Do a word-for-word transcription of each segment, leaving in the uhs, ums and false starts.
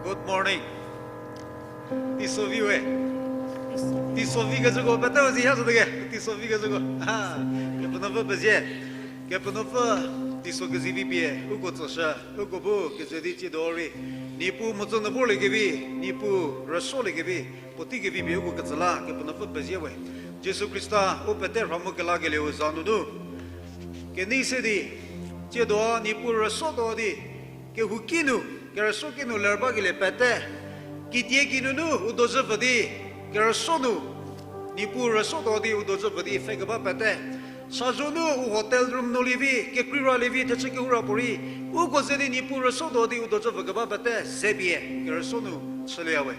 Good morning. Teisovi we. Teisovi kezhüko pete u zi ha zo de ke. Teisovi kezhüko. Ha. Kepenuopfü pezie. Kepenuopfü teiso kezivi pie uko tsüshü, uko bu keze di tsiedo rei Niepuu mhodzü nu vorliekevi, Niepuu rüsoliekevi, puotei kevi pie uko ketsü la Kepenuopfü pezie we. Jisu Khrista u pete rha mu kelakelieu za nunu kenei se di, tsiedo Niepuu rüsotuo di, kehouki nu, kerüsuoki nu lerbakelie pete, kitiekinu nu u dozhü pfü di, kerüsuo nu, Niepuu rüsotuo di u dozhü pfü di pfhe keba pete, sazho nu u hotel room nu lievi, kekreira lievi, thechü kehoura puorei, uko ze di Niepuu rüsotuo di u dozhü pfü keba pete, ze pie kerüsuo nu chülieya we.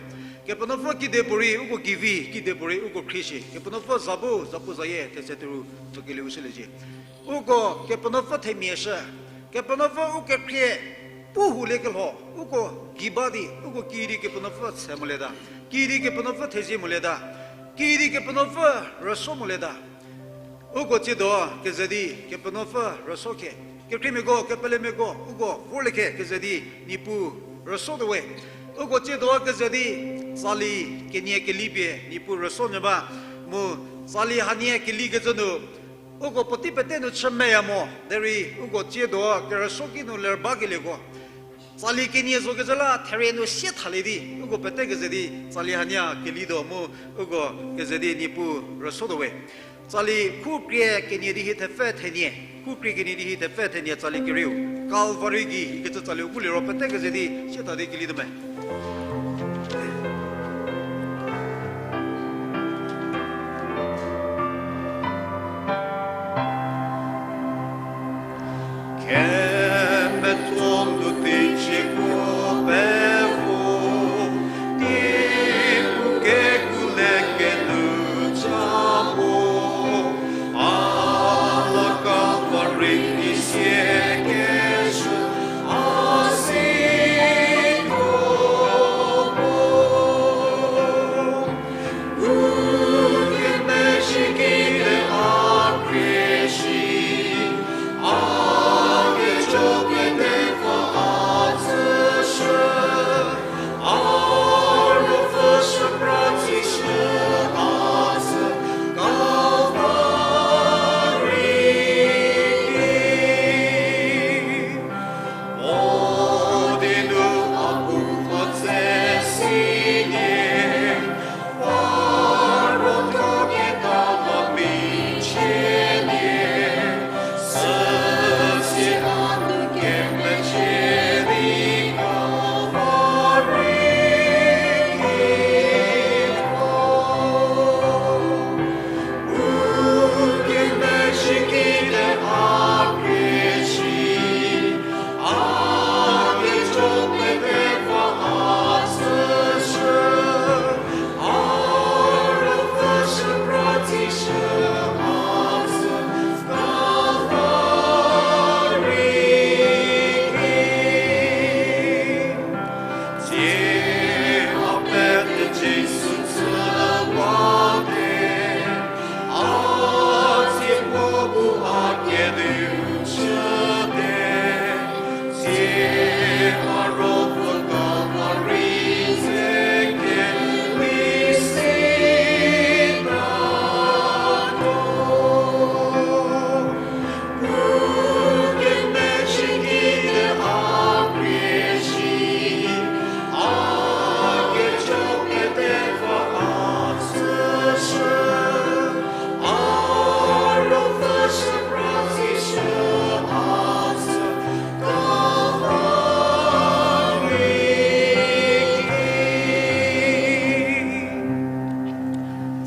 Kepenuopfü kidepuorei uko geivi, kidepuorei uko khrie shi, Kepenuopfü za bu, zapuzayie, thetse thuru, tsokelieu shüliecie. Uko Kepenuopfü themia shü, Kepenuopfü u kekhrie pu hulie kelho, uko gei ba di, uko kiüdi Kepenuopfü tshe molieta, kiüdi Kepenuopfü thezie molieta, kiüdi Kepenuopfü rüso molieta. Uko tsiedo keze di Kepenuopfü rüso khe, kekhriemiako, kepelemiako, uko vorlie khe keze di Niepuu rüsotuo we. Uko tsiedo keze di tsali kenie keli pie Niepuu rüso nyü ba, mu tsali hanie kelikecü nu uko puotei pete nu chü meya mo, derei uko tsiedo kerüsuoki nu lerbakelietuo tsali kenie zokecü la therie nu sie thalie di, uko pete keze di tsali hanie kelituo mu uko keze di Niepuu rüsotuo we. Tsali khu krie kenie di hie thepfü thenie, khu krie kenie di hie thepfü thenie tsali kerieu, Calvary gei ikecü tsaliu pu liro pete keze di sie tha di kelituo me. Kepetso nu teicie kuo pevo, Niepuu kekuo le kenu cha mo, a la Calvary ki sie keshü, a si ko mo.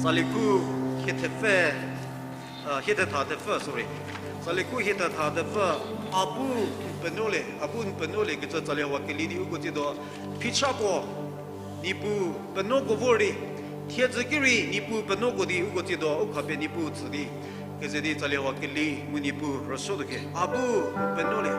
Tsali khu hie thepfü, a, hie thetha thepfü, sorry. Tsali khu hie thetha thepfü, a bu n penuolie, a bu n penuolie kecü tsali hawa keli di uko tsiedo phichako Niepuu penuoko vor di, thiedzü ki rei Niepuu penuoko di uko tsiedo u khapie Niepuu tsü di, keze di tsali hawa keli mu Niepuu rüsotuo ke. A bu n penuolie.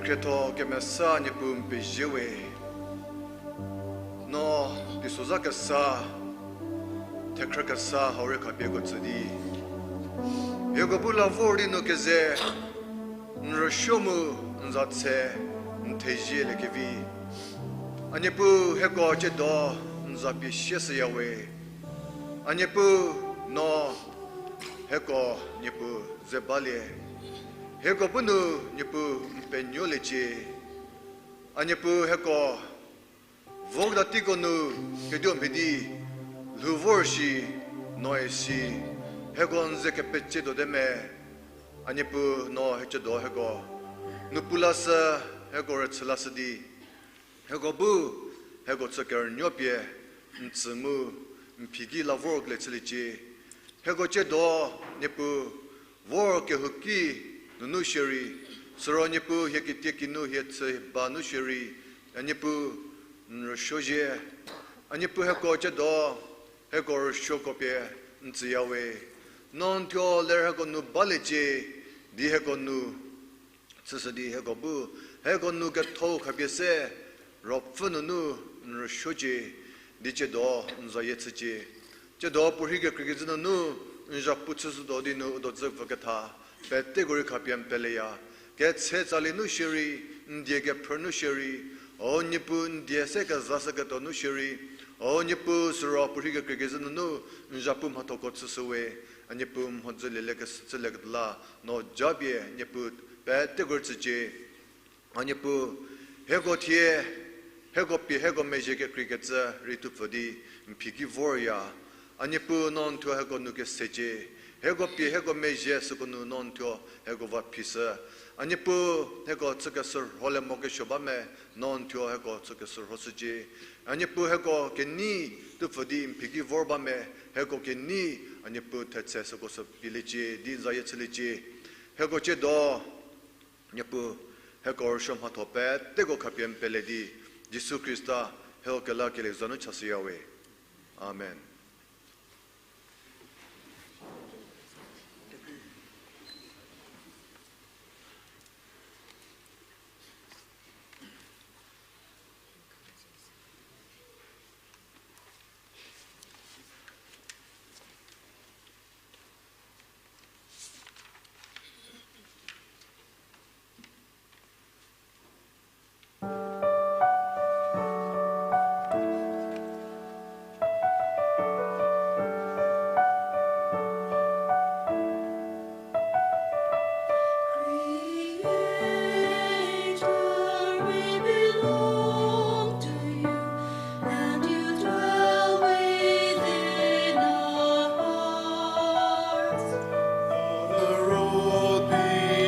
Khrietho kemesa Niepuu n pezie we. No teisozha kesa, thekhrü kesa hau rei khapie ko tsü di, hieko bu la vor di nu keze n rüsuo mu n za tse n thezieliekevi, a Niepuu hieko tsiedo n za pie sieshüya we. A Niepuu, no hieko Niepuu ze balie. Hieko bu nu Niepuu n penuoliecie. A Niepuu hieko voketa teiko nu ketuo mhie di lhou vor shi noe si hieko n ze kepecie tuote me. A Niepuu no hieciedo hieko nu pu lashü, hieko rüchü lashü di hieko bu hieko chü kerünuo pie n tsü mu n phi ki la vorkelie chüliecie. Hieko tsiedo Niepuu vor kehouki nunu shierei, süro Niepuu hie kitiekinu hie chü ba nu shierei, a Niepuu n rüsuo zhie. A Niepuu hieko tsiedo hieko rüsuoko pie n tsüya we. No n thuo ler hieko nu baliecie, di hieko nu chüshü di hieko bu hieko nu ketho khapie se ruopfü nunu n rüsuocie di tsiedo n zayie chücie. Tsiedo puorhi kekreikecü nunu n zhapu chüshütuo di nu u dodzü pfü ketha peteko rei khapie n peleya. Ketse tsali nu shierei, n die kephrü nu shierei, o Niepuu n die se kezashüketuo nu shierei, o Niepuu süro puorhi kekreikecü nunu n zhapu mhathoko chüshü we. A Niepuu mhodzülie lekeshü chülieketuo la no japie Niepuu peteko rei tsücie. A Niepuu hieko thie, hieko pie hieko mezhie kekreikecü rei thupfü di n phi ki vorya. A Niepuu no n thuo hieko nu kesecie. Hieko pie hieko mezhie süko nu no n thuo hieko va phishü. A Niepuu hieko chükeshürholie mo kesuo ba me, no n thuo hieko chükeshürhoshücie. A Niepuu hieko kenei thupfü di n phi ki vor ba me, hieko kenei a Niepuu thetse süko sü pieliecie di n zayie chüliecie. Hieko tsiedo Niepuu hieko rüsuo mhatho peteko khapie n pele di Jisu Khrista hieko kelakelie za nu chashüya we. Amen. Creator, we belong to you, and you dwell within our hearts. Though the road be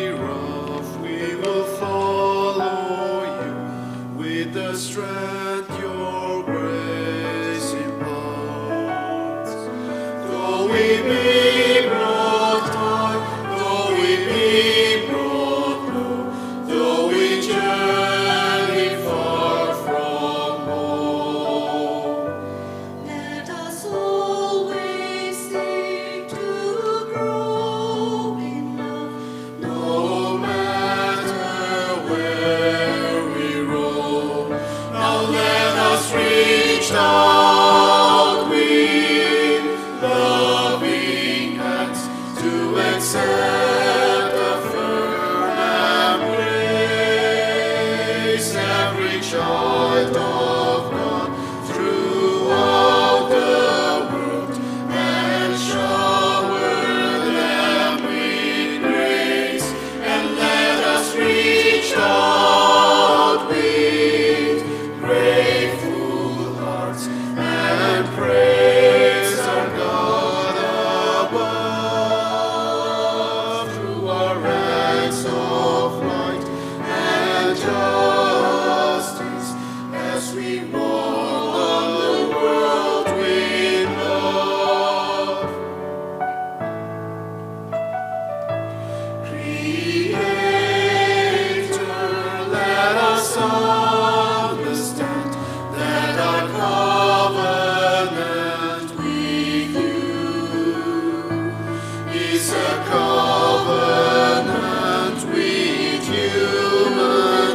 rough, we will follow you with the strength your grace imparts. Though we be brought high, though we be brought low, though we journey far from home, let us always seek to grow in love, no matter where we roam. Now let us reach out with loving hands to accept a firm embrace every child of God throughout the world, and shower them with grace, and let us reach out with grateful hearts and praise our God above through our acts of light and justice, as we walk on the world with love. Creator, let us understand that our covenant with you is a covenant with human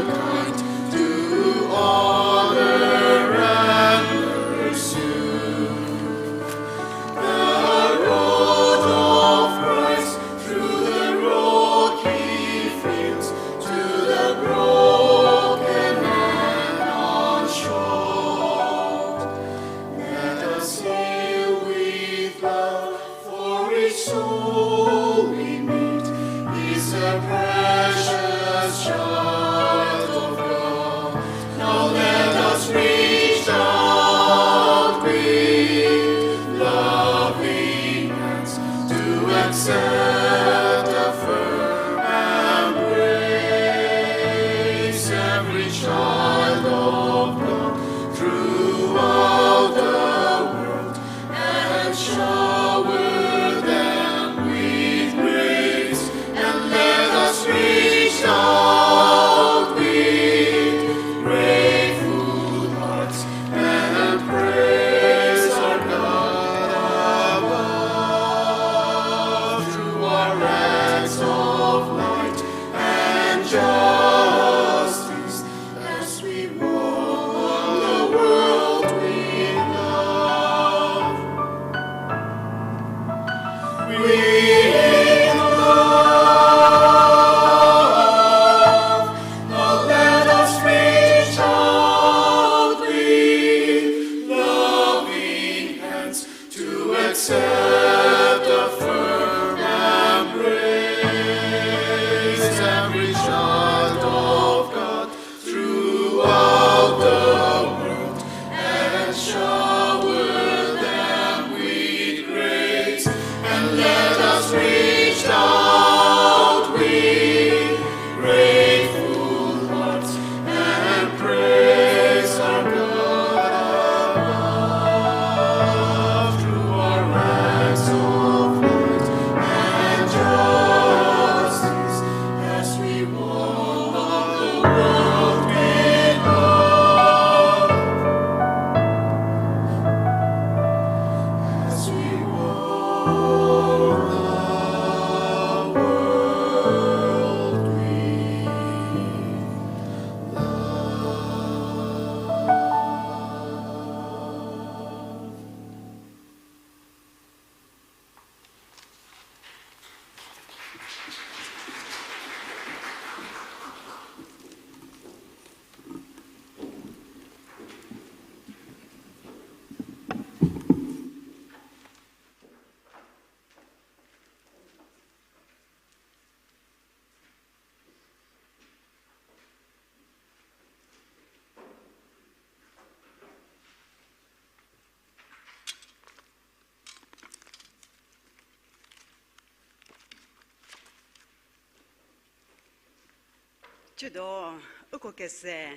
Ciedo, uko keze,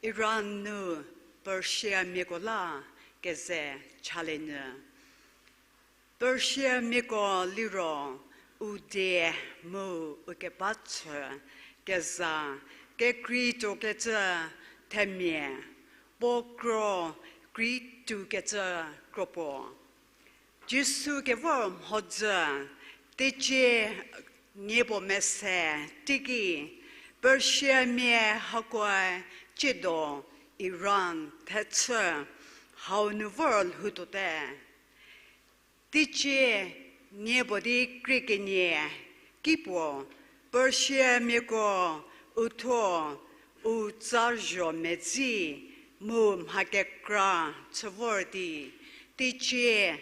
Iran nu Persiamiako la keze chalie nyü. Persiamiako liro u die mu u keba chü keza kekreituokecü themia, puo kro kreitukecü kropuo. Jisu kevor mhodzü, teicie nie puo mese teiki, Persiamia hakoe ciedo Iran thechü hau nu vor lhoutuote. Teicie nie puo di krie kenie ki puo, Persiamiako u thuo u tsa zho medzi mu mha kekra chü vor di, teicie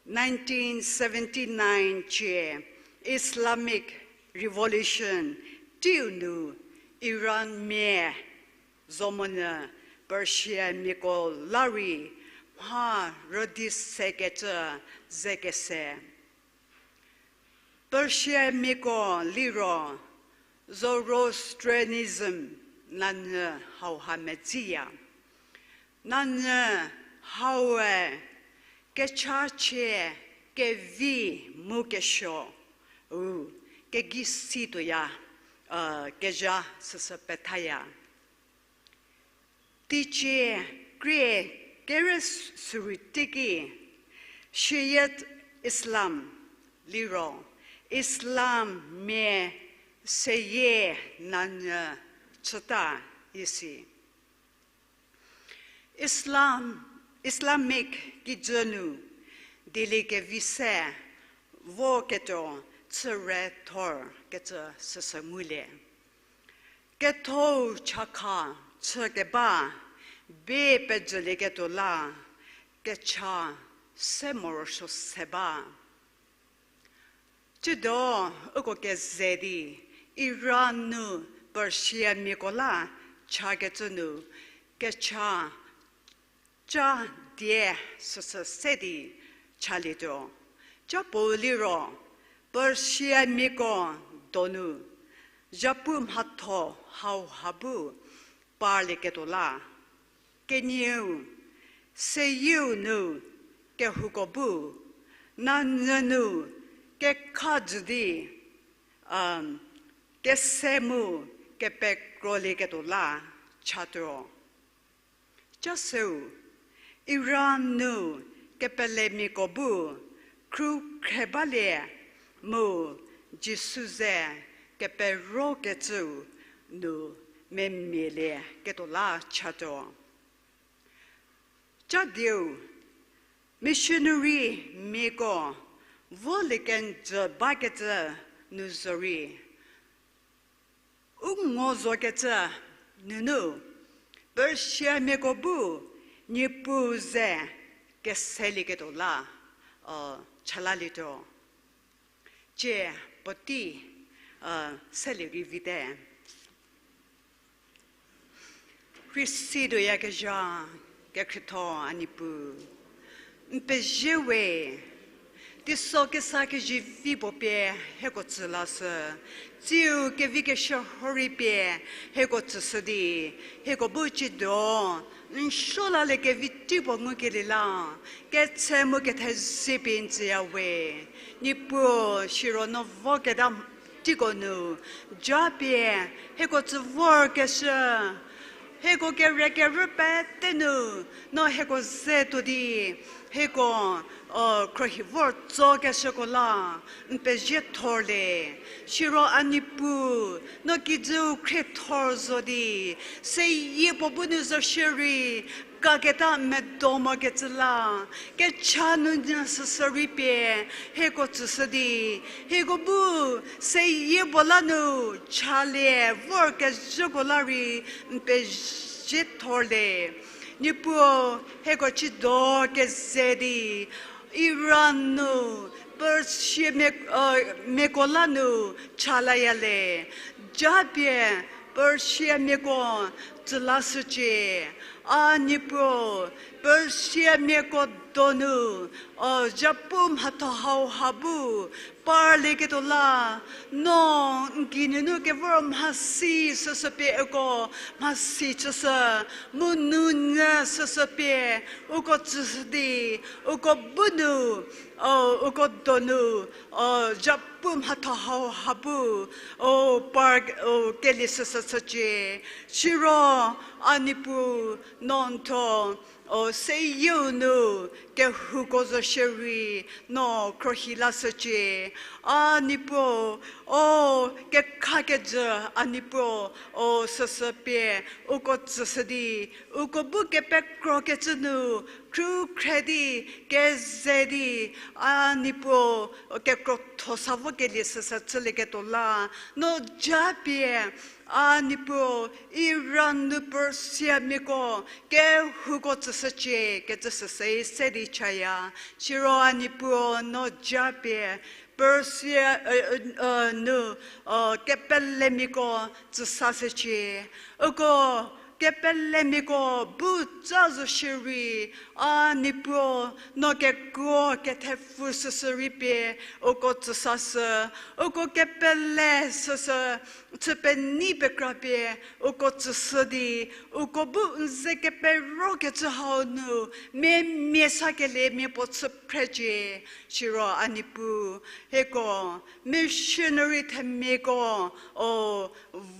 nineteen seventy-nine cie Islamic Revolution teiu nu Iranmia zomonyü Persiamiako la rei mha rüdi sekecü ze kese. Persiamiako liro Zoroastrianism nanyü hauha medziya. Nanyü haue kechachie kevi mu kesuo u kegei situoya, kezha süsü pethaya. Teicie krie kere sürei teiki, Shiite Islam liro Islammia seyie nanyü chüta isi. Islam, Islamic kijü nu dieliekevi se voketuo chü rethor kecü süsü ngulie. Ketho-u chakha chü keba be pejülieketuo la kecha se morosuo se ba. Ciedo uko keze di Iran nu Persiamiako la chakecü nu kecha ca die süsü se di chalietuo. Ca puo liro Persiamiako donu zhapu mhatho hauha bu parlieketuo la. Kenieu, seyieu nu kehouko bu nanyü nu kekha jü di, kese mu kepekrolieketuo la chatuo. Ca seu, Iran nu kepelemiako bu khrukhre balie mu Jisu ze keperokecüu nu memialieketuo la chatuo. Ca dieu, missionary miako volie kenjü bakecü nu zorei u ngo zokecü nunu Persiamiako bu Niepuu ze keselieketuo la chalalietuo. Cie puotei selie rei vite. Rei situoyakezha kekhrietho a Niepuu, n pezie we, teiso kesa kezivi puo pie hieko tsü lashü, tsiu kevi keshürho rei pie hieko tsüshü di, hieko bu ciedo n suo lalie kevi tei puo ngukelie la ketse mu kethezie pie n tsüya we. Niepuu, siro no voketa teiko nu japie hieko tsü vorkeshü, hieko kere kerü pete nu no hieko ze tuo di, hieko khruohi vor tsokeshüko la n pezie thorlie. Siro a Niepuu, no kijüu khriethor zo di, seyie puo bu nu zo shierei kaketa medo mokecü la kecha nunyü süsü rei pie hieko tsüshü di, hieko bu seyie puo la nu chalie vorkezhüko la rei n pezie thorlie. Niepuu, hieko ciedo keze di Iran nu Persiamiako la nu chalaya le, japie Persiamiako tsü lashücie. A Niepuu, Persia siamiako donu, o, zhapu mhatho hauha bu parlieketuo la, no n geinunu kevor mhasi süsü pie uko mhasi chüshü, mu nounyü süsü pie uko tsüshü di, uko bu nu, o, uko donu, o, zhapu mhatho hauha bu, o, par, o, kelie süsü chücie. Siro a Niepuu, no n thuo, o, seyieu nu kehouko zo shierei no khruohi lashücie. A Niepuu, o, kekhakejü a Niepuu, o, süsü pie uko tsüshü di, uko bu kepekrokecü nu, khrukhre di, keze di, a Niepuu, kekrotho sa vokelie süsü chülieketuo la, no japie, a Niepuu, Iran nu Persiamiako kehouko tsüshücie kecü süsü se di chaya. Siro a Niepuu, no japie, Persia, e, e, e, nu, o, kepelemiako tsüsashücie. Uko kepelemiako bu tsa zo shierei, a Niepuu, no kekuo kethepfü süsü rei pie uko tsüsashü. Uko kepele süsü chü penei pekra pie uko tsüshü di, uko bu n ze keperokecü hau nu memia sakelie miapuo chü phrecie. Siro a Niepuu, hieko missionary themiako, o,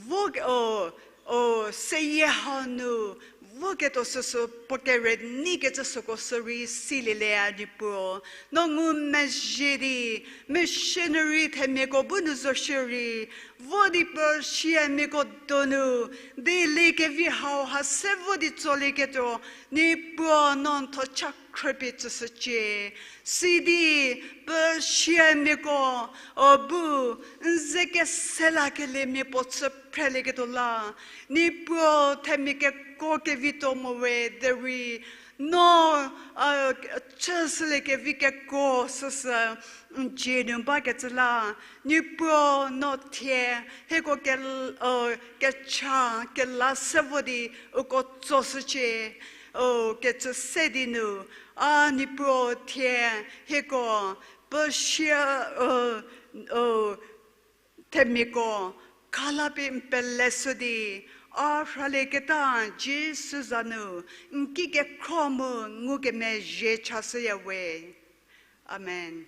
vo, o, o, seyie hau nu voketuo süsü puo kere neikecü süko sürei siliele a Niepuu. No ngumezhie di, missionary themiako bu nu zo shierei, vo di Persiamiako donu, dieliekevi hauha se vo di tsolieketuo, Niepuu no n thuo cha khrüpie tsüshücie. Sidi Persiamiako, o, bu n ze keselakelie miapuo chü phrelieketuo la, Niepuu themia kekuo kevituo mo we derei, no, a, chüshüliekevi kekuo süsü n dzie nu bakecü la, Niepuu no thie, hieko ke, o, kecha, kela se vo di uko tsoshücie, o, kecü se di nu, a Niepuu thie, hieko, Persia, o, o, themiako, khalapie n peleshü di, a rhalieketa Jisu za nu, n ki kekhro mu ngukemezhie chashüya we. Amen.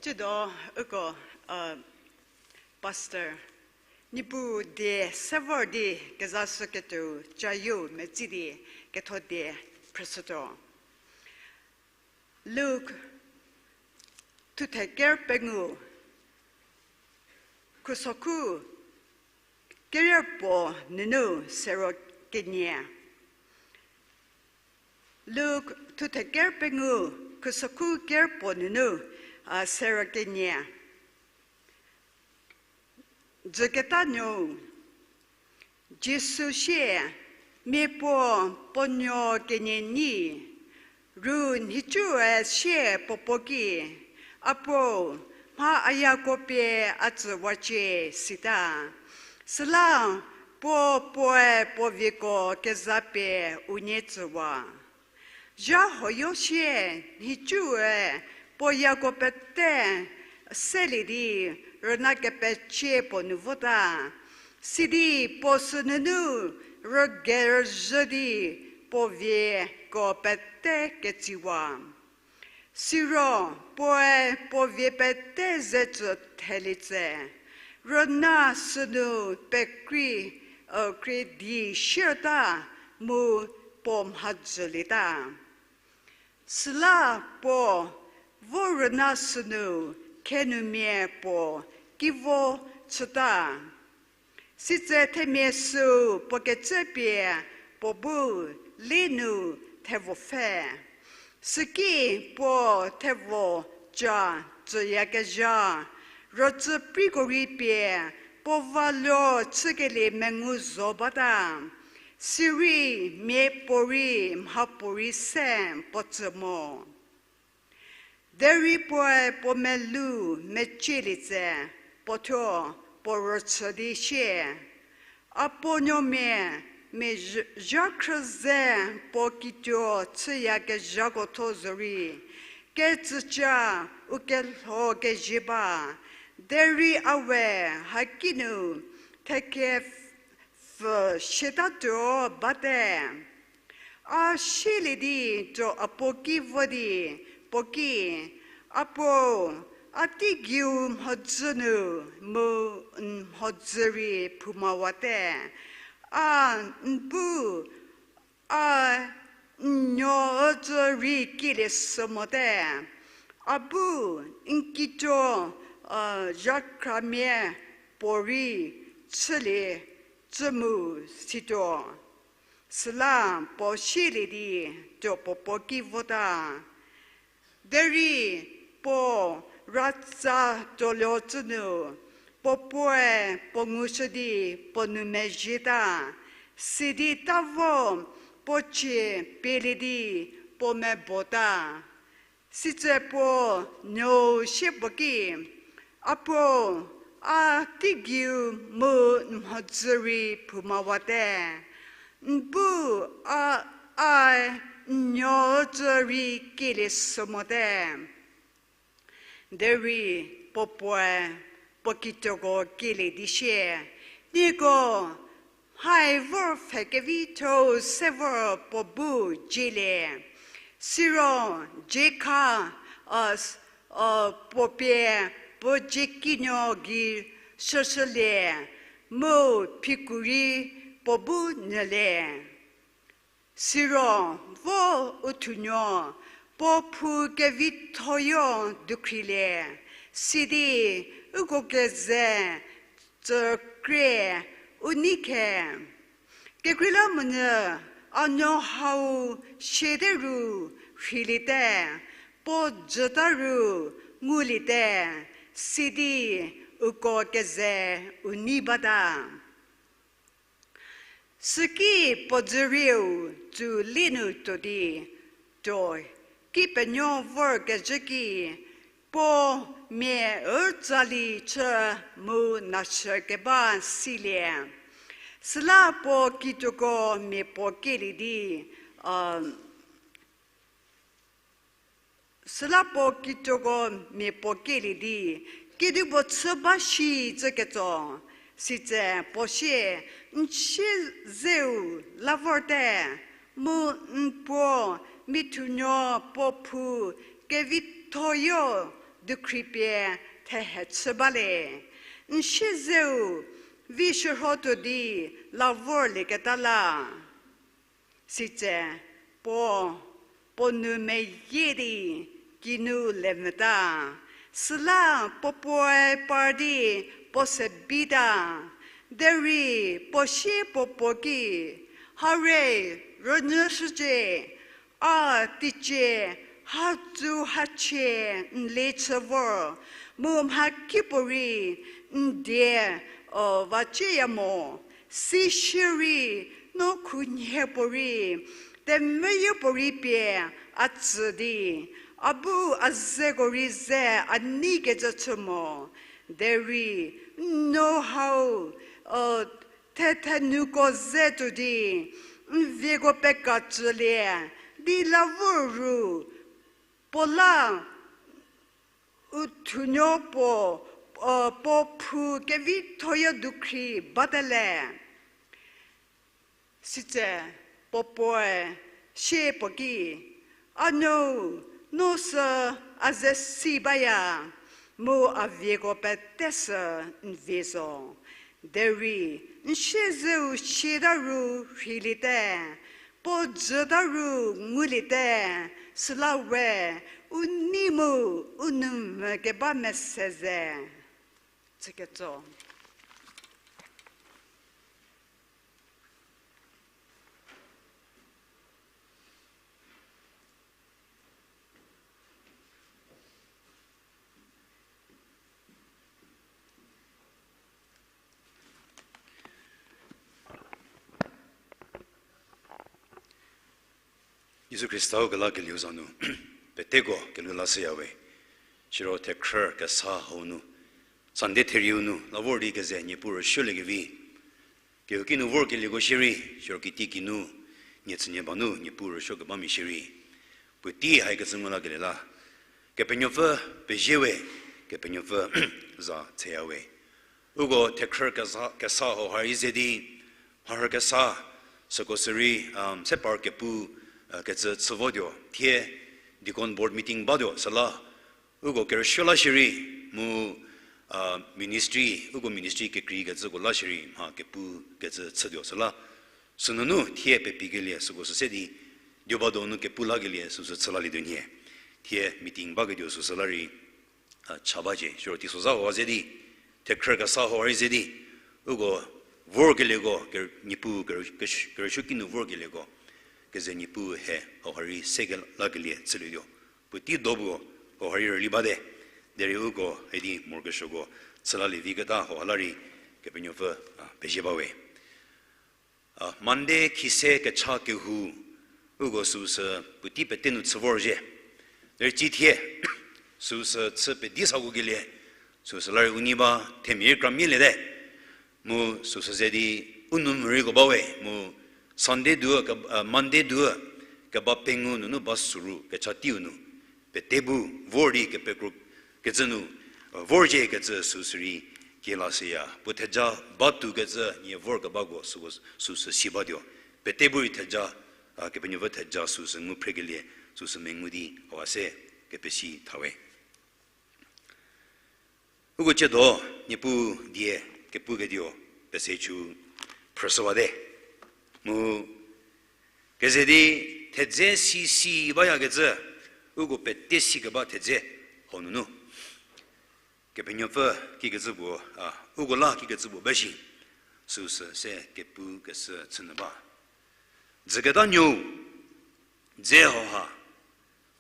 Tsiedo uko, uh, Pastor, Niepuu die se vor di kezashüketuo cayieu metsi di ketho die phrüshütuo. Luk thuthe ker pengou, khusokhu kerieu puo nunu sero kenie. Luk thuthe ker pengou, khusokhu ker puo nunu, a, sero kenie. Dzüketa nuou, Jisu sie, mia puo puo nuo kenie nyi, ru nhicue sie puo puo ki, A puo, mha a yako pie a tsüwacie, sita. Süla puo puoe puo vieko keza pie unie tsüwa. Zha huoyo sie nhicue puo yako pete selie di rüna kepecie puo nu vota. Sidi puo sünunu rügerüzhü di puo vieko pete ketsiwa. Siro puoe puo vie pete ze tsü thelie tse, rüna sünu pekrei, e, krei di shierta mu puo mhadzülieta. Süla puo vo rüna sünu khenumia puo ki vo chüta. Sitse themia süu puo kecü pie puo bu li nu thevo pfhe. Süki puo thevo ca tsüyakezha, rütsü priko rei pie puo va luo chükelie mengu zo bata. Sirei miapuorei mhapuorei se puo tsü mo. Derei puoe puo melou mecielie tse, puo thuo puo rüchü di sie, A puo nuomia, Mia zha-, zhakhrü ze puo kituo chüyakezhako tho zorei, ketsüca u kelho kezie ba, derei a we hakinu thekhe pfü siatatuo bate. A sielie di tuo a puo ki vo di, puo ki, A puo, a teigeiu mhodzü nu mu n mhodzü rei phoumawate. A n bu, a n nuo ücü rei kielie shü mote. A bu n kituo, a, zhakhramia puorei chülie cü mu situo. Süla puo sielie di tuo puo puo ki vota. Derei puo ratsa tuoluo cü nu, puo puoe puo ngushü di puo nou mezhieta, sidi ta vo puo cie pielie di puo mebota. Sitse puo nuou sie puo ki, A puo, a teigeiu mu n mhodzü rei phoumawate. N bu, a, a n nuo ücü rei kielie shü mote. Derei puo puoe puo kituoko kielie di sie, Nieko mhai vor pfhe kevitho-u se vor puo bu dzielie. Siro dziekha, a, s-, a, puo pie puo dziekinuo gei shüshülie, mu phiko rei puo bu nyülie. Siro vo u thunuo puo phu kevithoyo dukhrilie, sidi uko keze tsükrie u nei khe. Kekreilamonyü a nuo hau siate ru rheiliete, puo jüta ru nguliete, sidi uko keze u nei bata. Süki puo dzürieu tsu lie nu tuo di, tuo ki penuo vorkezhü ki, puo mia ütsali chü mu nashü keba silie. Süla puo kituoko mia puo kielie di, a, Süla puo kituoko mia puo kielie di, kedipuo chü ba shi cü ketso. Sitse puo sie, N siezeu la vorte, mu n puo mithunuo puo phu kevithoyo dukhripie thehe chü bale. N siezeu vi shürhotuo di la vorlieketa la. Sitse puo, puo nou meyie di kinu lemvüta. Süla puo puoe par di puo se bita. Derei puo sie puo puo ki, Harie, rünyüshücie, a teicie hatsu hachie n le chü vor, mu mhakipuorei n die, o, vacieya mo, si shierei no khunhie puorei, temvüyie puorei pie a tsü di, a bu a zeko rei ze a neikecü chü mo, derei n nuo hau, o, thethenuko ze tuo di, n vieko pekacülie di la vor ru, puo la u thunuo puo, o, puo phu kevithoyo dukhri batele. Sitse puo puoe sie puo ki, A nuou, no sü a ze si baya, mu a vieko pete sü n vie zo. Derei n siezeu siata ru rheiliete, puo jüta ru nguliete, süla we u nei mu u nou mvü keba mese ze. Chüketso. Jisu Khrista-u kelakelieu za nu, peteko kelhou lashüya we. Siro thekhrü kesa hau nu, Sunday therieu nu la vor di keze Niepuu rüshüliekevi, Kehouki nu vorkelieko shierei, siro kitiekinu, nie chünyie ba nu, Niepuu rüsuo kebamia shierei, puotei haikecü ngu lakelie la, Kepenuopfü pezie we, Kepenuopfü za theya we. Uko thekhrü kesa, kesa hauha rei ze di, mharhü kesa, süko sürei, um, se par kepu, uh, kecü chü votuo, thie deacon board meeting batuo, süla, uko kerüsuo la shierei, mu, uh, ministry, uko ministry kekreikecüko la shierei, mha kepu kecü chütuo, süla, sünunu thie pepikelie, süko sü se di, dioba donu kepu lakelie, süsü chü lalietuo nhie. Thie meeting baketuo süsü la rei, uh, cha bacie, siro teisozha hauha ze di, thekhrü kesa hauha rei ze di, uko vorkelieko, ker-, Niepuu ker-, kesh-, kerüsuoki nu vorkelieko, keze Niepuu he hauha rei seke lakelie chülietuo. Puotei do puo hauha rei rüli bate, derei uko idi morokesuoko chü lalie viketa hauha la rei Kepenuopfü, uh, pezie bawe. Uh, Monday khise kecha kehou, uko süsü puotei pete nu chü vorzhie. Derei cithie, süsü chü pedi sakokelie, süsü la rei u nei ba themia rei kra mieliete. Mu süsü ze di u nou mhoreiko bawe, mu Sunday du, ke-, uh, Monday du, keba pengou nunu ba süru kecha teiu nu, pete bu vor di kepekro kecü nu, uh, vorzhie kecü süsü rei kie lashüya. Puo theja batuokecü nie vorkebako süko süsü si batuo. Pete bu rei theja, uh, Kepenuopfü theja süsü ngu phrekelie, süsü mengu di hauha se kepesi thawe. Uko tsiedo, Niepuu die kepuketuo pese chu phrüshüwate. Mu keze di thedze si si bayakecü, uko pete sikeba thedze hau nunu, Kepenuopfü kikecü puo, a, uko la kikecü puo ba shi, süsü se kepu keshü chünyü ba. Dzüketa nuou, dze hauha,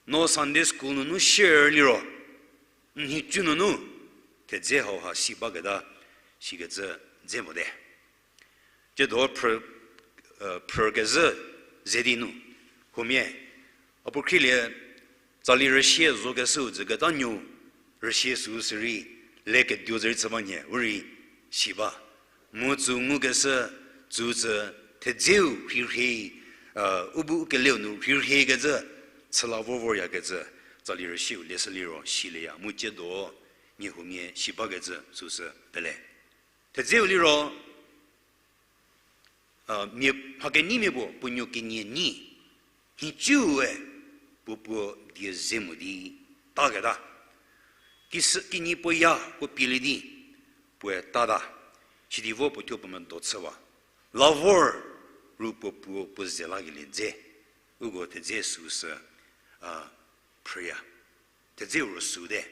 no Sunday school nunu share liro, nhicu nunu, thedze hauha si baketa, sikecü dze mote. Tsiedo phrü, phrükezhü ze di nu, huomia, a puo khrielie, tsali rüsie zokeshüu dzüketa nuou, rüsie süu sürei, le keduo zerei chü ba nhie, u rei si ba. Mu tsü ngukeshü, tsü tsü thedzeu rhirhei, u bu u keleu nu rhirhei kecü, chüla vor voryakecü, tsali rüsieu leshü liro silieya, mu tsiedo, nie huomia si bakecü süsü pele. Thedzeu liro, a, mia mha kenyimia puo puo nuo kenie nyi, nhicuu we puo puo die ze mo di taketa. Kisü kinyi puo ya puo pielie di, puoe tata. Sidi vo puo thuo puo medo chüwa. La vor ru puo puo puo ze lakelie dze. Uko thedze süsü, a, phrüya. Thedzeu ro süte.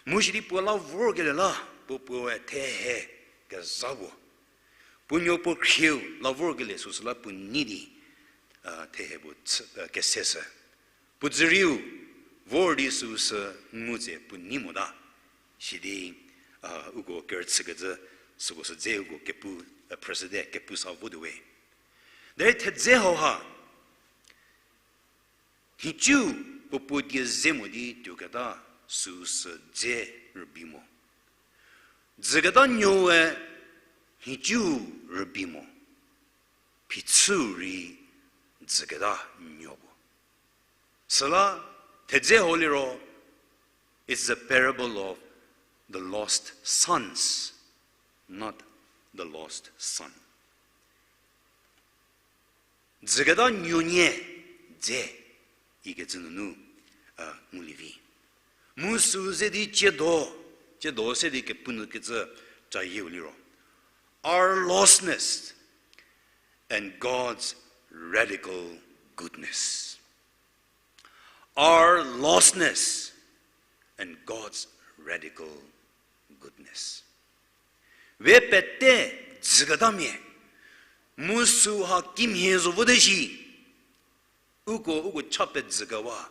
Mu sidi puo la vorkelie la, puo puoe thehe kezha puo. Puo nuo puo khrieu la vorkelie süsü la puo nei di, a, thehe puo chü, a, keseshü. Puo dzürieu vor di süsü ngu tse puo nei mota. Sidi, a, uko kerüchükecü, süko sü dze uko kepu, a, phrüshüte, kepu sa votuo we. Derei thedze hauha, nhicuu puo puo die ze mo di tuoketa süsü dze rübei mo. Dzüketa nuou we nhicuu rübei mo. Phichü rei dzüketa nuou puo. Süla thedze hau liro, it's the parable of the lost sons, not the lost son. Dzüketa nuonie dze ikecü nunu, a, ngulie vi. Mu süu ze di tsiedo, tsiedo se di kepu nu kecü cayieu liro, our lostness and God's radical goodness. Our lostness and God's radical goodness. We pete dzüketamia, mu süu ha kimhie zo vote shi, uko, uko cha pedzükewa,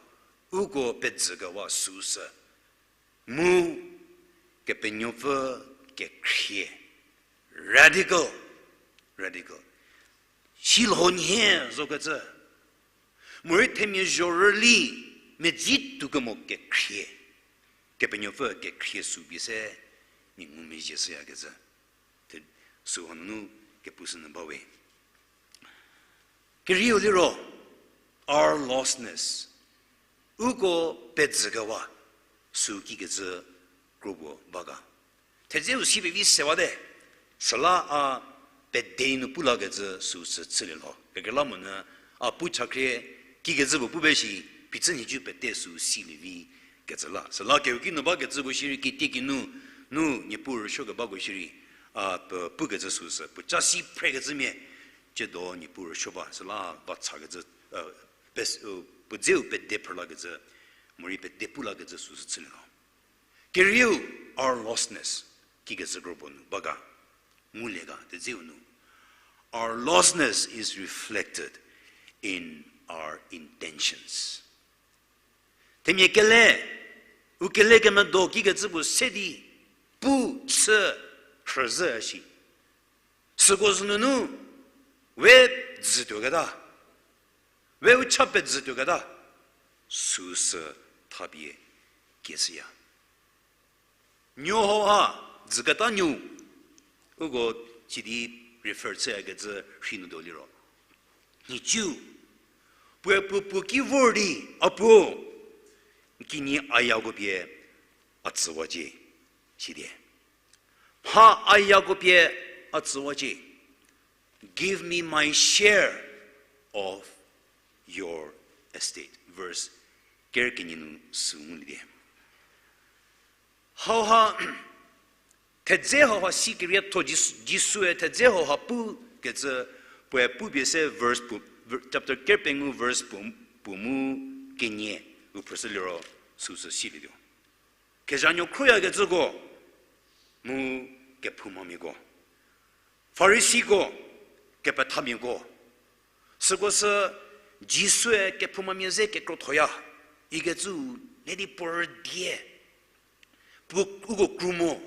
uko pedzükewa süsü. Mu Kepenuopfü kekhrie. Radical. Radical. Silho nhie zokecü. Morei themia zhorüli medzi tuo kemo kekhrie. Kepenuopfü kekhrie sü pie se mia ngumezhie shüyakecü. Te, süu hanunu kepushü nu ba we. Kerieu liro, our lostness. Uko pezhükewa, sü kikecü kropuo ba ga. Thedzeu si pevi sewate, süla a pede nu pu lakecü süsü chülie lho. Kekreilamonyü a pu chakhrie kikecü puo pu be shi, phichü nhicu pete sü silie vi kecü la. Süla kehouki nu bakecüko shierei kitiekinu, nu Niepuu rüsuo kebako shierei, a, pe-, pukecü süsü, puo ca si phrekecümia, ciedo Niepuu rüsuo ba, süla ba chakecü, e, pes-, e, puo dzeu pede phrü lakecü, morei pede pu lakecü süsü chülie lho. Kerieu, our lostness, kikecü kropuo nu ba ga, ngulie ga, thedzeu nu. Our lostness is reflected in our intentions. Themia kele, u kele kemedo kikecü puo se di, pu, chü, rhüzhü shi. Süko sünunu, we dzütuoketa, we u cha pedzütuoketa, süsü thapie kieshüya. Nuo hauha, dzüketa nuo, uko sidi refer chüyakecü rhei nu tuo liro, nhicu, puoe puo puo ki vor di, a puo, n kinyi ayako pie a tsüwacie, sidi. Mha ayako pie a tsüwacie. Give me my share of your estate. Verse ker kenie nu sü ngulie di. Hauha, thedze hauha si kerietho Jis-, Jisue thedze hauha pukecü puoe pupie se verse puo, ver-, chapter ker pengou verse puo, puo mu kenie u phrüshü liro süsü silietuo. Kezhanuo khroyakecüko, mu kephoumamiako, Farisiko, kepethamiako, süko sü Jisue kephoumamia ze kekrothoya, ikecü le di puo rüdie, puo uko kru mo,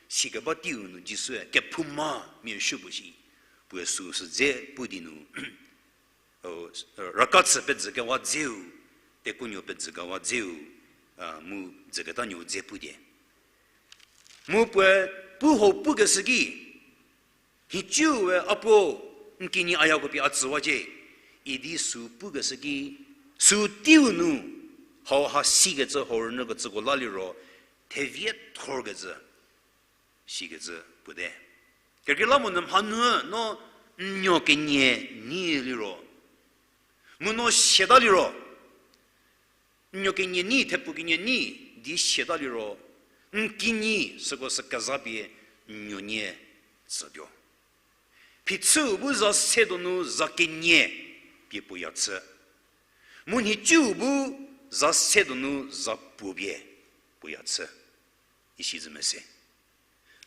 sikeba teiu nu Jisue kephoumamia shü puo shi, puoe süsü dze pu di nu, raka chü pedzükewa dzeu, tekuonuo pedzükewa dzeu, a, mu dzüketa nuo dze pu die. Mu puoe pu hau pukeshü ki, nhicuu we a puo, n kinyi ayako pie a tsüwacie, idi sü pukeshü ki, sü teiu nu, hauha sikecü hau rünyükecüko la liro, thevie thorkecü, sikecü puo te. Kekreilamonyü mhanu no n nuo kenie nyi liro, mu no siata liro, n nuo kenie nyi, thepu kenie nyi, di siata liro, n kinyi süko sü kezapie n nuonie tsütuo. Phichüu bu za se donu za kenie pie puoya chü. Mu nhicuu bu za se donu za puo pie puoya chü. Isi zü mese.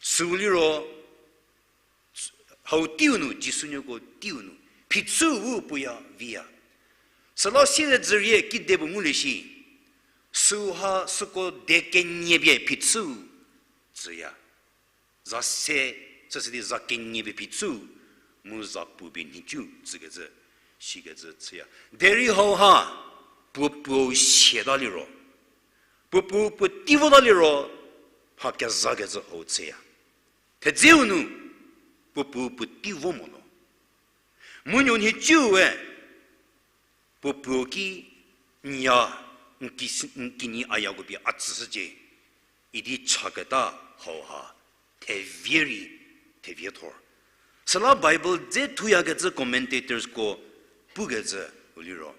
Sü liro, hau teiu nu, Jisu nuoko teiu nu, phichüu bu puoya viya. Süla siezedzürie kide puo ngulie shi, süha süko de kenie pie phichüu tsüya. Za se, süsü di za kenie pie phichüu, mu za puo pie nhicuu tsükecü, sikecü chüya. Derei hauha, puo puo siata liro, puo puo puo tei vota liro, mha kezakecü hau chüya. Thedzeu nu, puo puo puo tei vo mo lo. Mu nuo nhicuu we, puo puo ki nya, n ki-, n kinyi ayako pie a tsüshücie, idi chaketa hauha, thevie rei, thevie thor. Süla Bible dze thuyakecü commentatorsko pukecü u liro,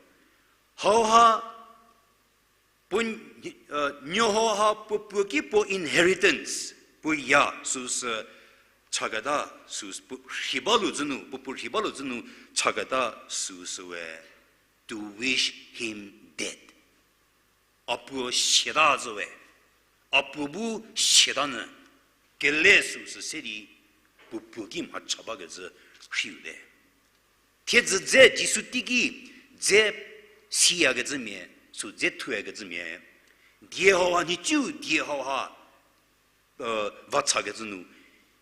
hauha, puo, e, nuo hauha puo puo ki puo inheritance puoya süsü chaketa, süsü puo rhi balu zünu, puo puo rhi balu zünu chaketa süsü we, to wish him dead. A puo siata zü we, a puo bu siata nyü, kele süsü se di, puo puo ki mha cha bakecü rhiu te. Thiedzü dze Jisu teiki dze siyakecümia, sü dze thuyakecümia, die hauha nhicuu, die hauha, e, vachakecü nu,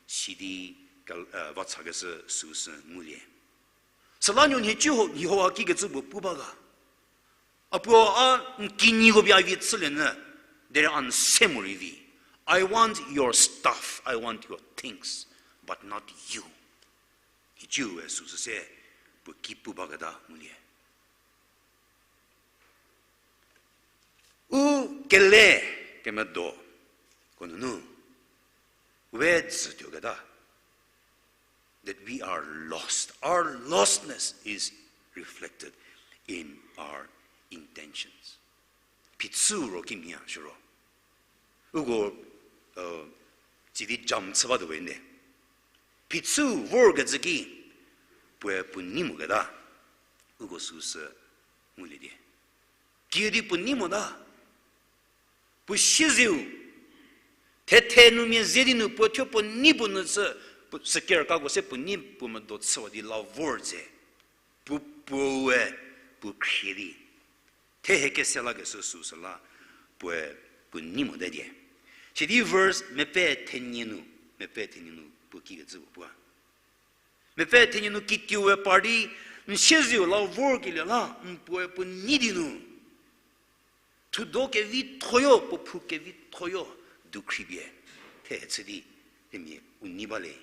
sidi, e, vachakeshü süsü ngulie. Süla nuo nhicuu ho, hauha kikecü puo pu ba ga. A puo a n kinyiko pie a vi chülie nyü, derei a n se morei vi. I want your stuff, I want your things, but not you. Nhicuwe süsü se puo ki pu baketa ngulie. U kele kemedo ko nunu we dzütuoketa, that we are lost. Our lostness is reflected in our intentions. Phichü ro kimhie siro. Uko, uh, tsidi jam chü batuo we nde. Phichü vorkecü ki, puoe puo nei moketa. Uko süsü ngulie di. Kiüdi puo nei mota. Puo siezeu. Thethe nu mia ze di nu puo thuo puo nei puo nu chü, puo, sükerkako se puo nei puo medo chüwa di la vor tse. Puo puoe, puo khrie di. Thehe kese lakeshü süsü la, puoe, puo nei mote die. Sidi verse mepfü thenie nu, mepfü thenie nu puo kikecü puo puo. Mepfü thenie nu kituowe par di, n siezeu la vorkelie la, n puoe puo nei di nu. Thudo kevithoyo, puo phou kevithoyo, dukhri pie. Thechü di, themia u nei ba le.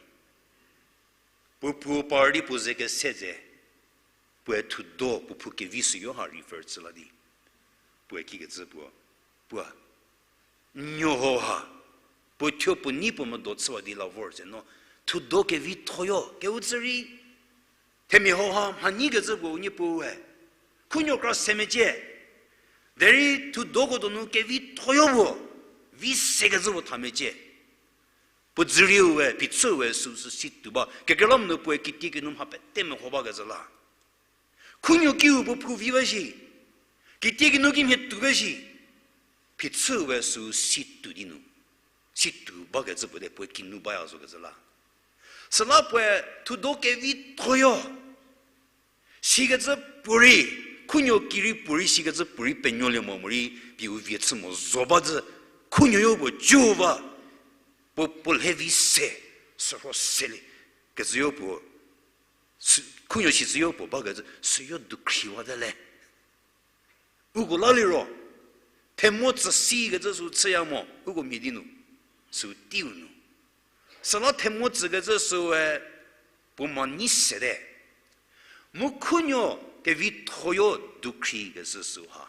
Puo puo par di puo ze kese tse, puoe thudo puo phou kevi süyo ha refer chü la di. Puoe kikecü puo, puo, n nuo ho ha, puo thuo puo nei puo medo chüwa di la vor tse no, thudo kevithoyo, keu tsü rei, themia ho ha mha nyikecü puo u nie puo we. Khunuo kra se mecie. Derei thudoko donu kevithoyo puo, vi sekecü puo tha mecie. Puo dzürieu we, phichüu we, süsü si tuo ba. Kekreilamonyü puoe kitiekinu mha pete meho bakecü la. Khunuo kiu puo phou vi ba shi. Kitiekinu kimhie tuo ba shi. Phichüu we süu si tuo di nu. Si tuo bakecü puo de puoe kinu baya zokecü la. Süla puoe thudo kevithoyo. Sikecü puorei, khunuo ki rei puorei sikecü puorei penuolie mo morei, pie u vie chü mo zo ba zü, khunuoyo puo cüu ba, puo, puo lhe vi se, sürho selie, kecüyo puo, sü-, khunuo sicüyo puo bakecü, süyo dukhriwate le. Uko la liro, themo tsü sikecü sü chüya mo, uko mia di nu, sü teiu nu. Süla themo tsükecü süe, puo ma nei sete. Mu khunuo kevithoyo dukhri kecü süha.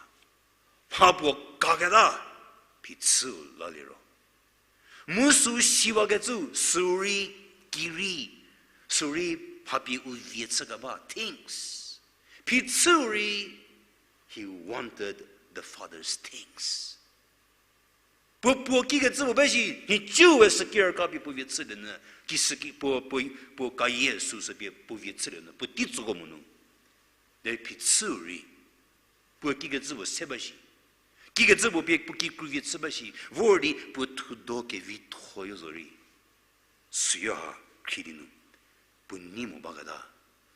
Mha puo kaketa, phichüu la liro. Mu sü siwakecü, sü rei, ki rei, sü rei mha pie u vie chü keba, things. Phichüu rei, he wanted the Father's things. Puo puo kikecü puo ba shi, nhicuwe sükirka pie puo vie chülie nyü, ki süki puo, puo, puo kayie süsü pie puo vie chülie nyü, puo teitsoko mo nu. Derei phichüu rei, puo kikecü puo se ba shi. Kikecü puo pie puo kikru vie chü ba shi, vor di puo thudo kevithoyo zo rei. Süyo ha khrie di nu, puo nei mo baketa.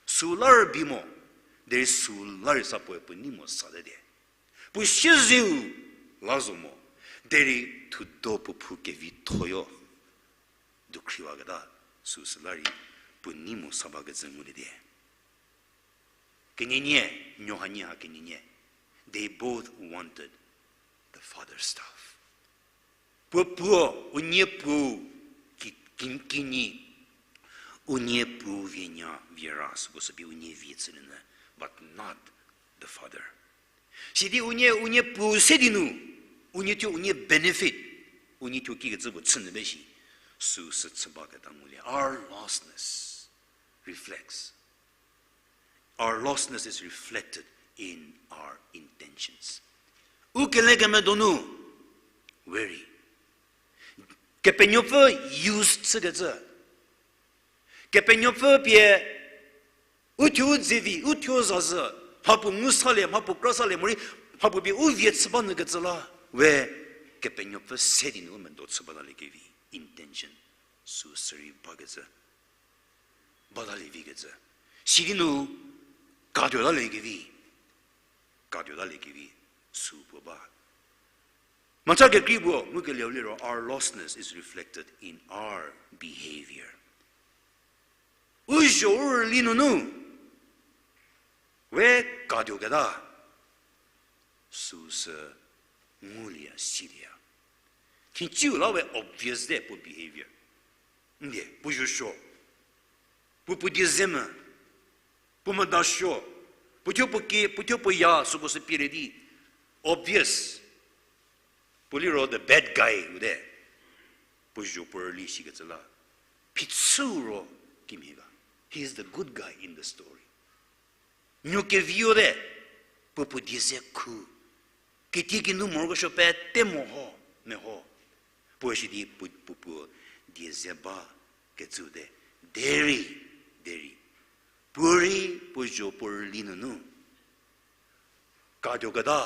Sü la rübei mo, derei sü la rei sa puoe puo nei mo sate die. Puo siezeu la zo mo, derei thudo puo phou kevithoyo. Dukhriwaketa, süsü la rei puo nei mo sa bakecü ngulie die. Kenienie, nuo hanie ha kenienie. They both wanted the father's stuff. Puo puo, unie puo, ki, ki, kinyi, unie puo vie nya, vie ra, süko sü pie unie vie chülie nyü, but not the father. Sidi unie, unie puo se di nu, unie thuo unie benefit, unie thuo kikecü puo chü nyü ba shi, süsü chü baketa ngulie. Our lostness reflects Our lostness is reflected in our intentions. U kele kemedonu, very. Kepenuopfü use chükecü. Kepenuopfü pie, uthuo u dze vi, uthuo zazü, mhapuo ngu salie, mhapuo kra salie, morei, mhapuo pie u vie chü ba nyükecü la, we, Kepenuopfü se di nu u medo chü bataliekevi, intention, süsü rei bakecü. Batalie vikecü. Sidi nu, katuotaliekevi. Katuotaliekevi. Sü puo ba. Macha kekrei puo, ngukelieu liro, our lostness is reflected in our behavior. U zho u rüli nunu, we katuoketa, süsü ngulieya, silieya. Thiciu la we obvious te puo behavior. Ndie, puo zho suo. Puo puo die ze me, puo medasuo, puo thuo puo kie, puo thuo puo ya, süko sü pie le di, obvious. Puo liro the bad guy u te. Puo zho puo rüli shikecü la. Phichü ro kimhie ga. He is the good guy in the story. Nuo kevi u te. Puo puo die ze khu. Kitiekinu morokesuo pete meho, meho. Puo shi di puo, puo puo die ze ba kecü te. Derei, derei. Puo rei puo zho puo rüli nunu katuoketa,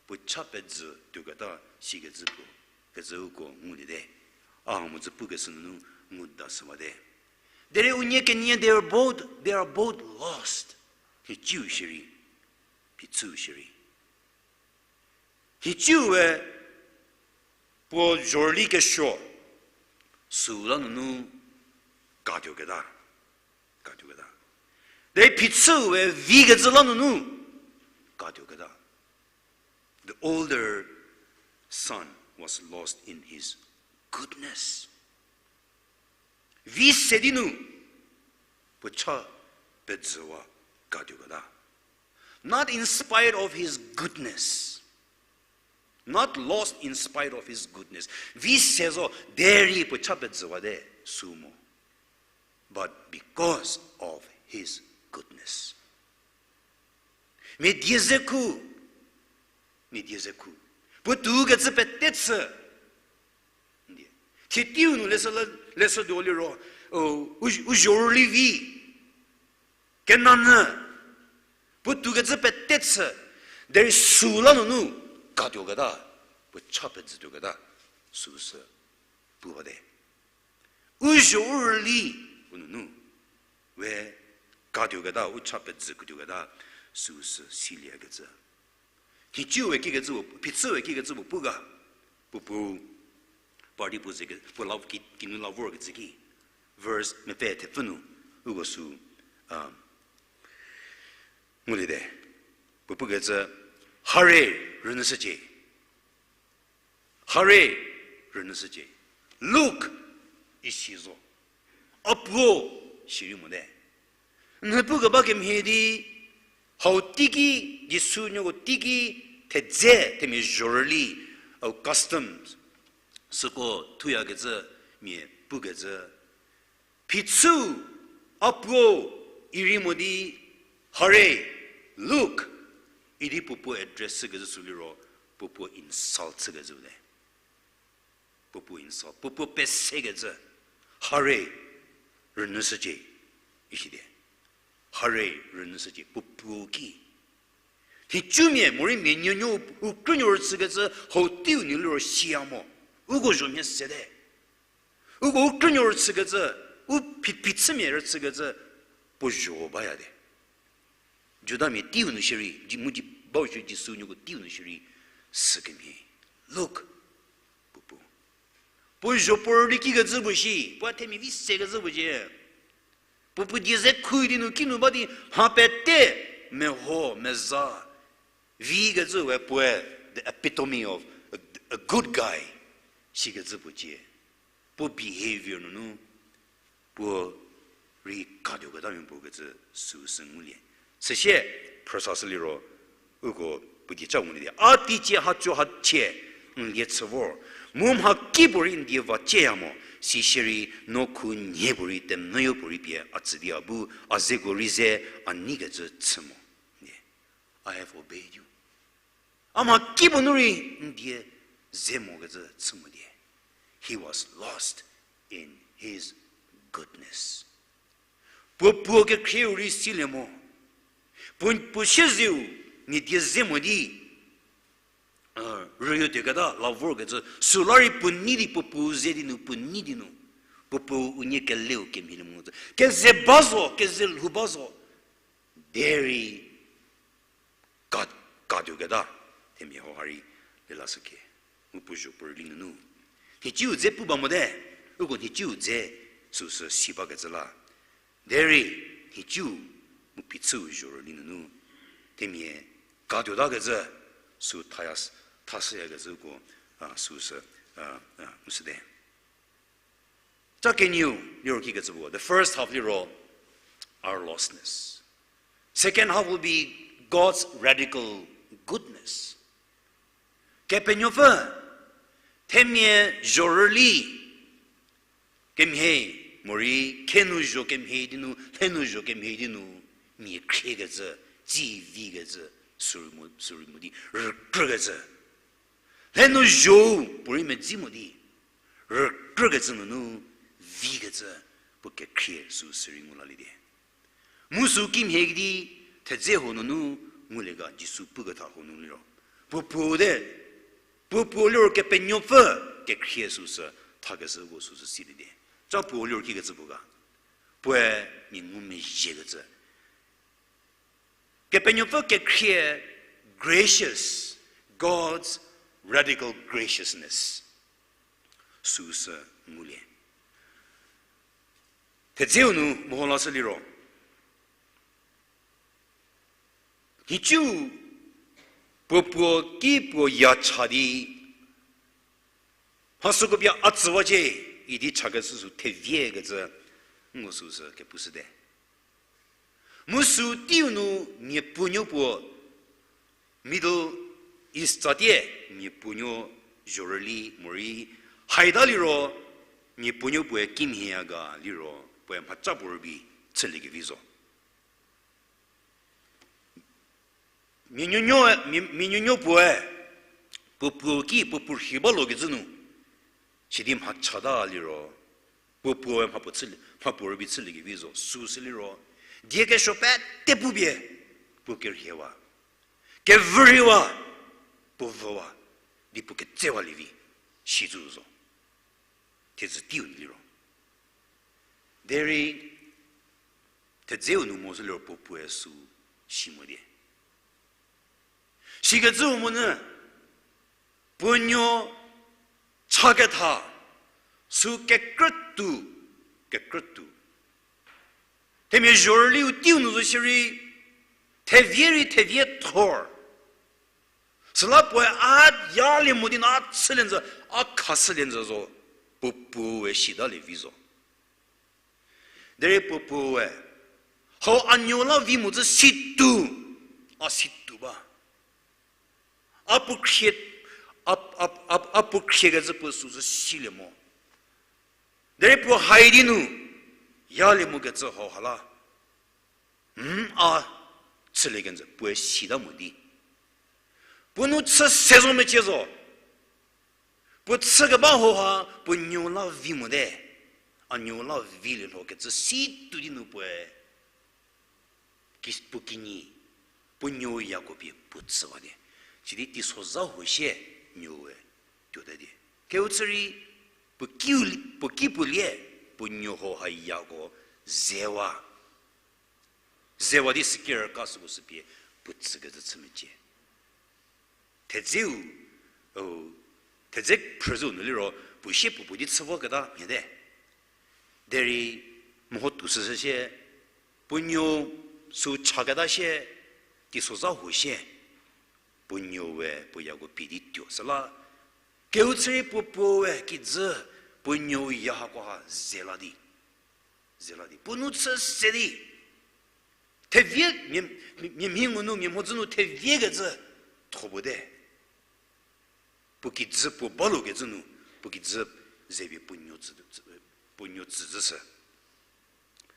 puo cha pezhü tuoketa, sikecü puo, kecü uko ngulie te. A mu zü pukeshü nunu ngu da süwate. Derei unie kenie, they are both, they are both lost. Nhicuu shierei, phichüu shierei. Nhicuue puo zhorüli kesuo, süu la nunu katuoketa, katuoketa. Derei phichüue vikecü la nunu katuoketa. The older son was lost in his goodness. Vi se di nu, puo cha pezhüwa katuoketa. Not in spite of his goodness. Not lost in spite of his goodness. Vi se zo, derei puo cha pezhüwate, sü mo. But because of his goodness. Mia die ze khu. Mia die ze khu. Puo tuokecü pete chü. Ndie. Thie teiu nu leshü, leshütuo liro, u, u, u zhorüli vi. Kenanyü. Puo tuokecü pete chü. Derei süu la nunu katuoketa. Puo cha pezhü tuoketa. Süu sü pu bate. U zho u rüli u nunu we katuoketa, u cha pezhü katuoketa, süu sü siliekecü. Nhicuue kikecü puo, phichüue kikecü puo pu ga, puo pu, party puo ze ke, puo la, ki, kinu la vorkecü ki, verse mepfü thepfü nu, uko sü, a, ngulie te. Puo pukecü, hare, rünyüshücie. Hare, rünyüshücie. Look, isi zo. A puo, sirei mote. Nhie pukeba kemhie di, hau teiki, Jisu nuoko teiki, thedze, themia zhorüli, au customs, süko thuyakecü, mia pukecü, phichüu, a puo, irei mo di, hare, look, idi puo puo address chükecü sü liro, puo puo insult chükecü le. Puo puo insult, puo puo pesekecü, hare, rünyüshücie, isidi. Hare, rünyüshücie, puo puo ki. Nhicumia, morei mia nuonuo u krünuo rüchükecü, hau teiu nu liro siya mo. Uko zho mhie sete. Uko u krünuo rüchükecü, u phi, phichümia rüchükecü, puo zho baya te. Judamia teiu nu shierei, Ji-, mu Ji-, bau shi Jisu nuoko teiu nu shierei, sükemhie. Look, puo puo. Puo zho puo rüli kikecü puo shi, puo themia vi sekecü puo cie. Puo puo die ze khu di nu kinu ba di mha pete meho, meza. Vikecü we puoe the epitome of a, a good guy. Sikecü puo cie. Puo behavior nunu, puo rei katuoketa mia puo kecü süu sü ngulie. Süsie, phrüsa sü liro, uko puo dieca ngulie di. A teicie haco hachie, n lie chü vor. Mu mhakipuorei n die va cieya mo, sisierei no khu nhiepuorei temnüyopuorei pie a tsü di a bu, a zeko rei ze, a neikecü chü mo. I have obeyed you. A mhakipuo nu rei n die ze mokecü chü mo die. He was lost in his goodness. Puo puo kekhrieu rei silie mo. Puo, puo siezeu nie die ze mo di, rüyo tuoketa la vorkecü, süla rei puo nei di puo puo ze di nu, puo nei di nu. Puo puo unie keleu kemhielie mo. Keze ba zo, keze lhou ba zo. Derei ka, katuoketa, themia hau ha rei lelashükie. Mu puo zho puo rüli nunu. Nhiciu dze pu ba mote, uko nhiciu dze süsü si bakecü la. Derei, nhiciu, mu phichüu zho rüli nunu. Themia katuotakecü, sü thaya, thashüyakecü uko, a, süsü, a, a, ngushüte. Ca kenieu liro kikecü puo, the first half liro, our lostness. Second half will be God's radical goodness. Kepenuopfü, themia zhorüli kemhie, morei khenu zho kemhie di nu, lhenu zho kemhie di nu, mia khriekecü, tsi vikecü, sürei mo, sürei mo di, rükrükecü. Lhenu zho, puorei medzi mo di, rükrükecü nunu, vikecü, puo kekhrie süu sürei ngu lalie. Mu süu kimhie kedi, thedze huo nunu, ngulie ga Jisu puketha huo nu liro. Puo puo te, puo puo liro Kepenuopfü, kekhrie süu sü, thakeshüko süu sü silie di. Ca puo liro kikecü puo ga. Puoe mia ngumezhiekecü. Kepenuopfü kekhrie, gracious, God's radical graciousness. Süu sü ngulie. Thedzeu nu meho lashü liro, nhicu puo puo ki puo ya cha di, mha süko pie a tsüwacie idi chakeshü sü theviekecü, ngu süu sü kepushüte. Mu süu teiu nu miapuonuo puo, Middle East tsatie, miapuonuo zhorüli morei, haita liro, miapuonuo puoe kimhie ya ga liro, puoe mhaca puo rübei chüliekevi zo. Mia nuonuo, mia, mia nuonuo puoe, puo puo ki, puo puo rhi balokecü nu, sidi mhachata liro, puo puoe mha puo chülie, mha puo rübei chüliekevi zo, süu sü liro, die kesuo pete pupie, puo kerhiewa, kevürhiwa, puo vüwa, di puo ketsewa lievi, si zü zo. Thedzü teiu nu liro. Derei, thedzeu nu mo sü liro puo puoe süu si mo die. Sikecüu monyü, puo nuo chaketha, süu kekrütuo, kekrütuo. Themia zhorüliu teiu nu zo shierei, thevie rei thevie thor. Süla puoe a yalie mo di nu a chülie nzü, a khashülie nzü zo, puo puoe sitalie vi zo. Derei puo puoe, hau a nuo la vi mo zü situo, a situo ba. A puo khrie, a, a, a, a puo khriekecü puo süu zü silie mo. Derei puo hai di nu, yalie mokecü hau ha la. M a chülie kenjü puoe sita mo di. Puo nu chü se zo mecie zo. Puo chükeba hau ha puo nuo la vi mote. A nuo la vilie lhokecü situo di nu puoe ki, puo kinyi, puo nuo yako pie puo tsüwa die. Sidi teisozha huo sie nuoe tuota die. Kehou chü rei puo ki, puo ki puo lie, puo nuo hau ha yako zewa. Zewa di süki rüka süko sü pie puo tsükecü chü mecie. Thedzeu, o, thedze phrüzü nu liro puo sie puo puo di chü voketa mhiete. Derei meho tou süshü sie, puo nuo süu chaketa sie, teisozha huo sie, puo nuoe puo yako pie di tuo süla. Kehou chü rei puo puoe kijü, puo nuo ya hako ha ze la di. Ze la di. Puo nu chü se di. Thevie, mia, mia, mia mhi ngu nu, mia mhodzü nu theviekecü tho puo te. Puo kijü puo balokecü nu, puo kijü ze pie puo nuo tsü, puo nuo tsü zü sü.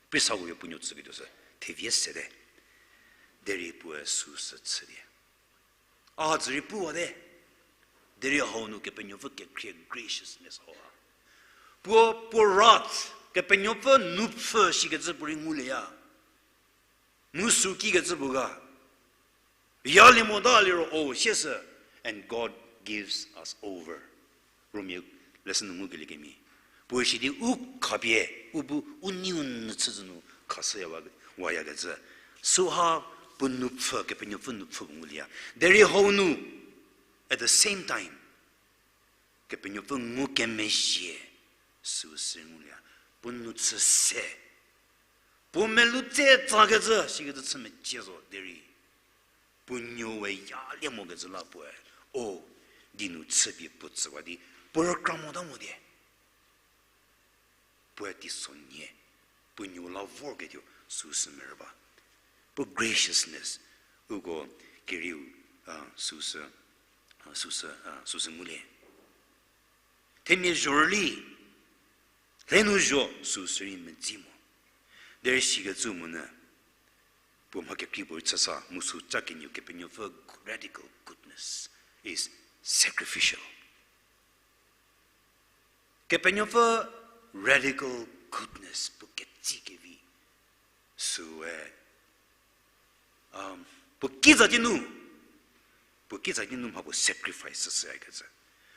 Pesa ko pie puo nuo tsüketuo sü, thevie sete. Derei puoe süu sü chü die. A dzü rei puwate. Derei hau nu Kepenuopfü kekhrie graciousness hau ha. Puo, puo wrath, Kepenuopfü nupfhü shikecü puo rei ngulieya. Mu süu kikecü puo ga. Yalie mota liro o siesü, and God gives us over. Romia lesson nu ngukelie kemhie. Puoe sidi u khapie, u bu u neiu nyü chüzü nu khashüya wa, wayakecü. Süha puo nupfhü, Kepenuopfü nupfhü puo ngulieya. Derei hau nu, at the same time, Kepenuopfü ngukemezhie süu sü ngulieya. Puo nu chü se. Puo melou tse tsakecü, sikecü chü mecie zo derei. Puo nuoe yalie mokecü la puoe, o, di nu chüpie puo tsüwa di, puo rükra mota mo die. Puoe teisonhie, puo nuo la vorketuo, Süsü merü ba. Puo graciousness, uko kerieu, a, süsü, a, süsü, a, süsü ngulie. Themia zhorüli, lhenu zho süsü rei medzi mo. Derei sikecü monyü, puo mha kekrei puo rei chüsa, mu sü ca kenieu Kepenuopfü, radical goodness is sacrificial. Kepenuopfü radical goodness puo ketsi kevi. Süe, um, puo kitsa di nu, puo kitsa di nu mha puo sacrifice süsü ikecü.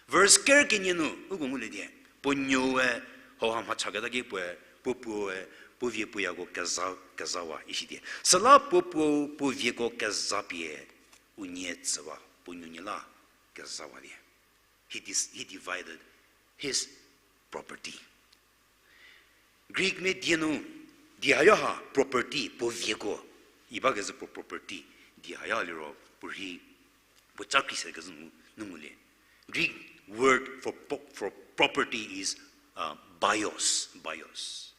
Verse ker kenie nu uko ngulie die, puo nuoe, hauha mha chaketa ki puoe, puo puoe, puo vie puo yako keza, kezawa ishi die. Süla puo puo, puo vieko keza pie, unie tsüwa, puo nuonie la kezawa die. He dis-, he divided his property. Greek mia die nu, di haya ha property, puo vieko, iba kezü puo property, di haya liro, puo rhi, puo ca kri se kezü nu, nu ngulie. Greek word for po-, for property is, uh, bios, bios.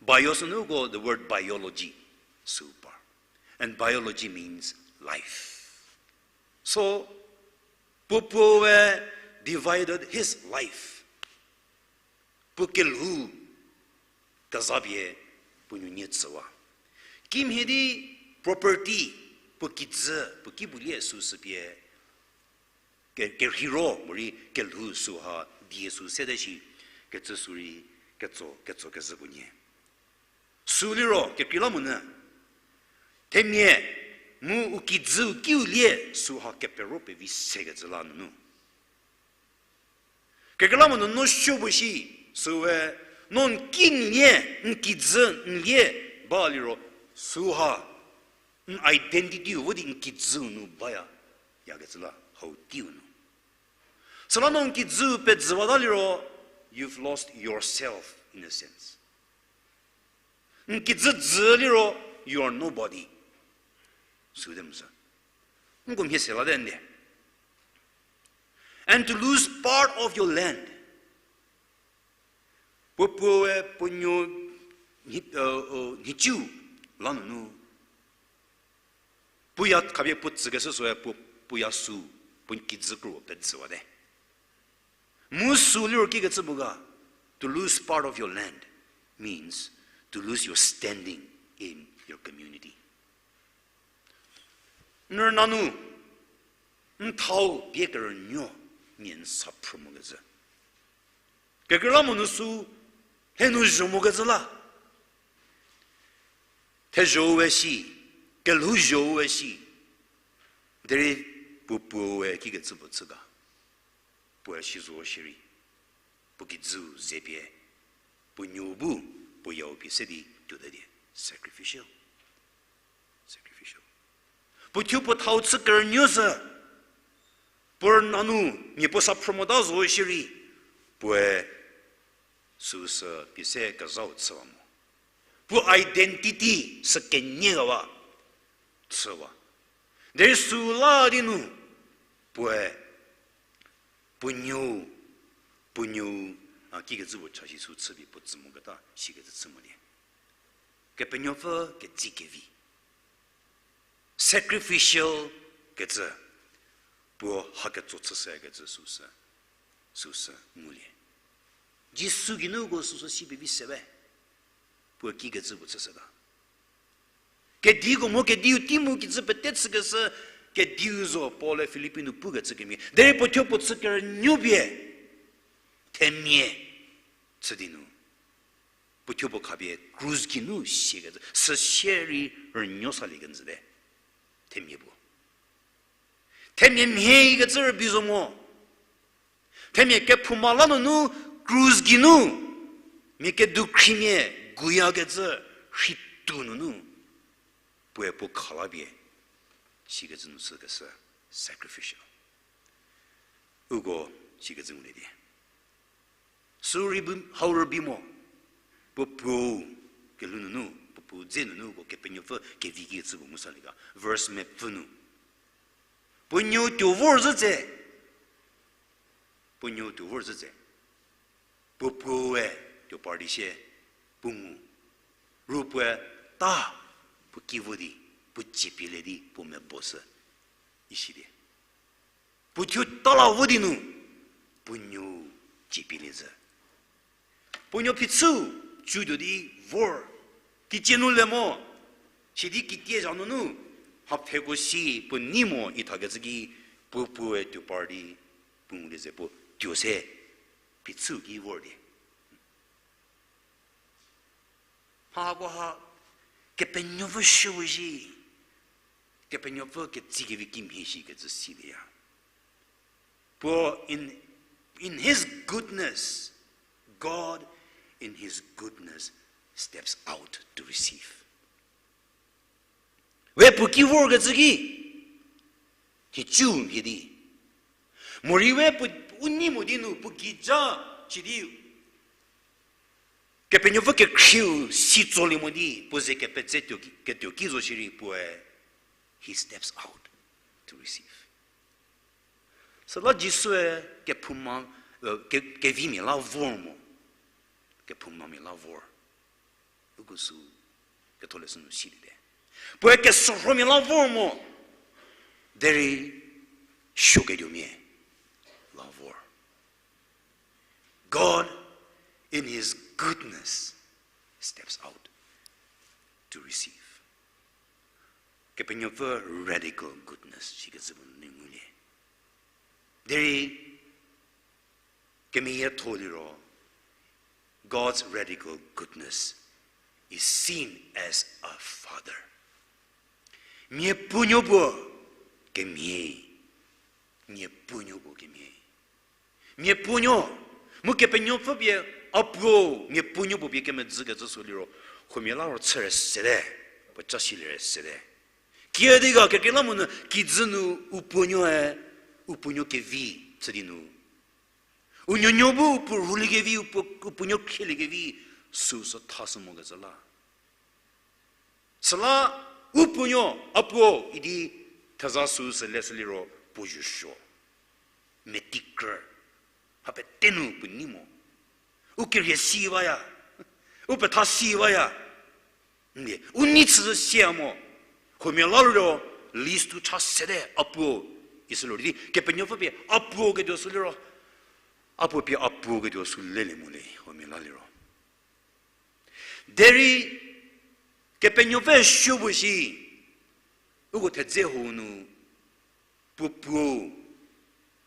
Bios nu ko the word biology, süu par. And biology means life. So, puo puoe divided his life. Puo kelhou kezapie puo nuonie tsüwa. Kimhie di property, puo kijü, puo ki pulie süsü pie, ke-, kerheiro morei kelhou süha die sü sede shi, kecü sü rei ketso, ketso kezhü puo nyie. Sü liro, kekreilamonyü, themia, mu u kijüu kiu lie süha kepero pevi sekecü la nunu. Kekreilamonyü no suo puo shi, süe, no n ki n lie, n kijü n lie, ba liro, süha, n identity-u vo di n kijüu nu baya, yakecü la, hau teiu nu. Süla no n kijüu pezüwata liro, you've lost yourself in a sense. N kijü jü liro, you are nobody. Süde mu sü. Nko mhie se late nde. And to lose part of your land. Puo puoe puo nuo nhi-, nhiciu la nunu. Puo ya khapie puo tsükeshü süe puo, puo ya sü, puo kijü kro pezüwate. Mu sü liro kikecü puo ga, to lose part of your land means to lose your standing in your community. N rüna nu, n thau pie kerünuo mia n sa phrü mokecü. Kekreilamonyü sü, lhenu zho mokecü la. Thezho-u we shi, kelhou zho-u we shi. Derei puo puo we kikecü puo chü ga. Puoe si zo shierei. Puo kijüu ze pie. Puo nuou bu, puo yau pie se di tuote die. Sacrificial. Sacrificial. Puo thuo puo thau chü kerünuo sü. Puo rüna nu, mia puo sa phrü mota zo shierei. Puoe süsü pie se kezhau chüwa mo. Puo identity sü kenie gawa chüwa. Derei sü la di nu, puoe, puo nuou, puo nuou, a, kikecü puo cha shi sü chüpie puo tsü moketa, shikecü chü mo die. Kepenuopfü ketsi kevi. Sacrificial kecü, puo ha ketso chü se kecü süsü, süsü ngulie. Jisu geinu uko süsü si pevi se we, puo kikecü puo chü seta. Kediko mo kediu tei mu kijü pete chükeshü, kediu zo Paul-e Filipi nu pukecü kemhie. Derei puo thuo puo chü kerünuo pie, themia chü di nu. Puo thuo puo khapie krus geinu siakecü, süsie rei rünuo salie kenjüte. Themia puo. Themia mhie ikecü rübei zo mo. Themia kephouma la nunu krus geinu, mia kedukhrimia guyakecü rheitu nunu, puoe puo khalapie, sikecü nu sükeshü, sacrificial. Uko sikecü ngulie di. Sü rei bu, hau rübei mo, puo puo, kelhou nunu, puo puo dze nunu, uko Kepenuopfü kevi kikecü puo ngu salie ga. Verse mepfü nu. Puo nuou tuo vorzhü tse. Puo nuou tuo vorzhü tse. Puo puoe tuo par di sie, puo ngu. Ru puoe ta puo ki vo di, puo cie pielie di puo mebo sü, isi di. Puo thuo ta la vo di nu, puo nuo cie pielie zhü. Puo nuo phichüu, cütuo di vor, teicie nu le mo, sidi kitie zha nunu, mhapheko si puo nei mo ithakecü ki, puo puoe tuo par di, puo ngulie ze puo tuo se, phichüu ki vor di. Mha hakoha, Kepenuopfü shüwe shi, Kepenuopfü ketsi kevi kimhie shikecü silieya. Puo in, in his goodness, God in his goodness steps out to receive. We puo ki vorkecü ki, nhicu mhie di. Morei we puo u nei mo di nu, puo gija, sidi Kepenuopfü kekhrieu si tsolie mo di, puo ze kepetse tuo ki, ketuo ki zo shierei puoe, he steps out to receive. Süla Jisue kephouma, e, ke, kevimia la vor mo. Kephoumamia la vor. Uko sü ketholeshü nu siliete. Puoe kesorhomia la vor mo. Derei suoketuomia la vor. God, in his goodness, steps out to receive. Kepenuopfü radical goodness shikecü puo nu ngulie. Derei kemeyietho liro, God's radical goodness is seen as a father. Miapuonuo puo kemhie, miapuonuo puo kemhie. Miapuonuo, mu Kepenuopfü pie a puo, miapuonuo puo pie kemedzükecü sü liro, huomia la ro chü re sete, puo ca silie re sete. Kiüdi ga kekreilamonyü kijü nu u puonuoe, u puonuo kevi chü di nu, u nuonuo bu u puo rhuliekevi, u puo, u puonuo khrieliekevi, süu sü thashü mokecü la. Süla u puonuo, a puo idi theza süu sü leshü liro puo zhüsuo. Meti krü. Ha pete nu puo nei mo. U kerie si baya. U petha si baya. Ndie, u nei chüzü siya mo. Huomia la liro, list tu cha sete a puo. Isü liro di, Kepenuopfü pie a puo ketuo sü liro. A puo pie a puo ketuo sü lelie mo le, huomia la liro. Derei, Kepenuopfü suo puo shi, uko thedze hou nu, puo puo,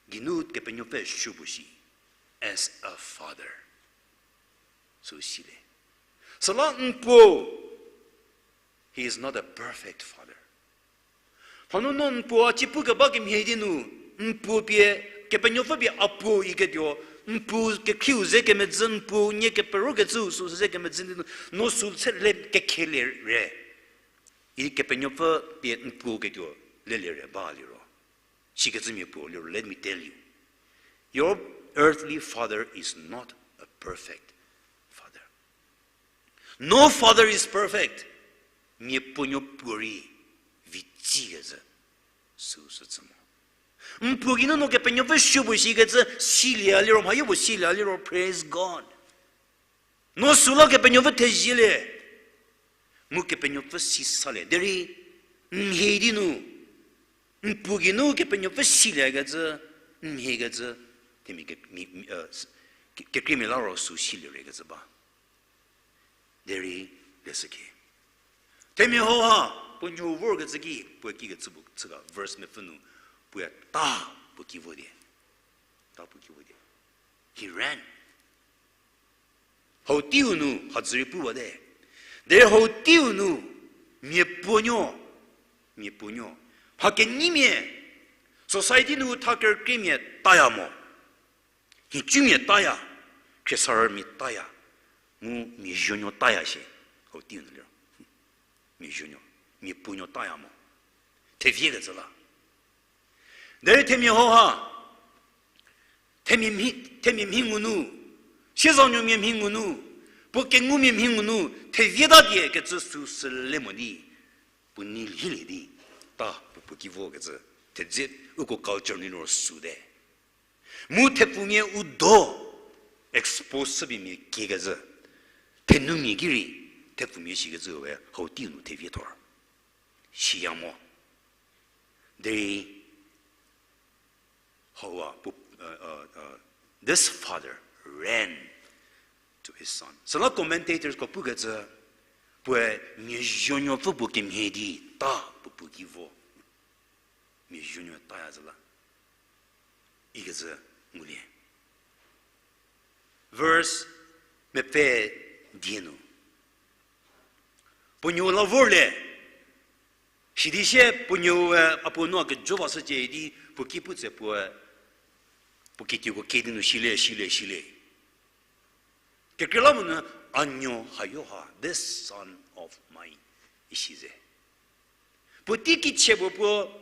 geinu Kepenuopfü suo puo shi, as a father. Sü silie. Süla n puo, he is not a perfect father. Hanu no n puo a ci pukeba kemhie di nu, n puo pie, Kepenuopfü pie a puo iketuo, n puo kekhrieu ze kemedzü, n puo nie keperokecüu sü ze kemedzü di nu, no sü se le kekhelie re. I Kepenuopfü pie n puo ketuo lelie re ba liro. Sikecümia puo liro, let me tell you. Your earthly father is not a perfect father. No father is perfect. Miapuonuo puorei vi tsikecü süu sü chü mo. N puo geinu no Kepenuopfü suo puo shikecü silie liro, mha yopuo silie liro, praise God. No süla Kepenuopfü thezielie. Mu Kepenuopfü si salie. Derei, n mhie di nu, n puo geinu Kepenuopfü siliekecü, n mhiekecü, themia ke, mi, mi, e, s-, ke, kekreimia la ro sü silie rekecü ba. Derei, leshükhie. Themia hauha, puo nuo vorkecü ki, puoe kikecü puo chü ga, verse mepfü nu, puoe ta puo ki vo die. Ta puo ki vo die. He ran. Hau teiu nu, hadzü rei pu bate. Derei hau teiu nu, miapuonuo, miapuonuo. Mha kenyimia, society nu tha kerükriemia taya mo. Nhicumia taya, khriesarümia taya, mu mia zuonuo taya shie, hau teiu nu liro. Mia zuonuo, miapuonuo taya mo. Theviekecü la. Derei themia hauha, themia mhi, themia mhi ngunu, siezanuomia mhi ngunu, puo kengumia mhi ngunu, thevieta die kecü süu sü le mo di, puo nei lhielie di, ta puo puo ki vokecü, thedze uko culture nu liro süte. Mu thepfumia u do expose chüpie mia kiekecü. Thenumia ki rei, Thepfumia shikecü we hau teiu nu thevie thor. Siya mo. Derei hau a, pu-, uh, uh, uh, this father ran to his son. Süla commentators ko pukecü, puoe mia zuonuopfü puo kemhie di ta puo puo ki vo. Mia zuonuo taya zü la ikecü ngulie. Verse mepfü die nu, puo nuo la vorlie. Sidi sie puo nuoe a puo nu a kejo ba shücie di puo ki pu tse puoe, puo kituoko kedi nu silie, silie, silie. Kekreilamonyü a nuo hayo ha, this son of mine, isi ze. Puotei kichie puo puo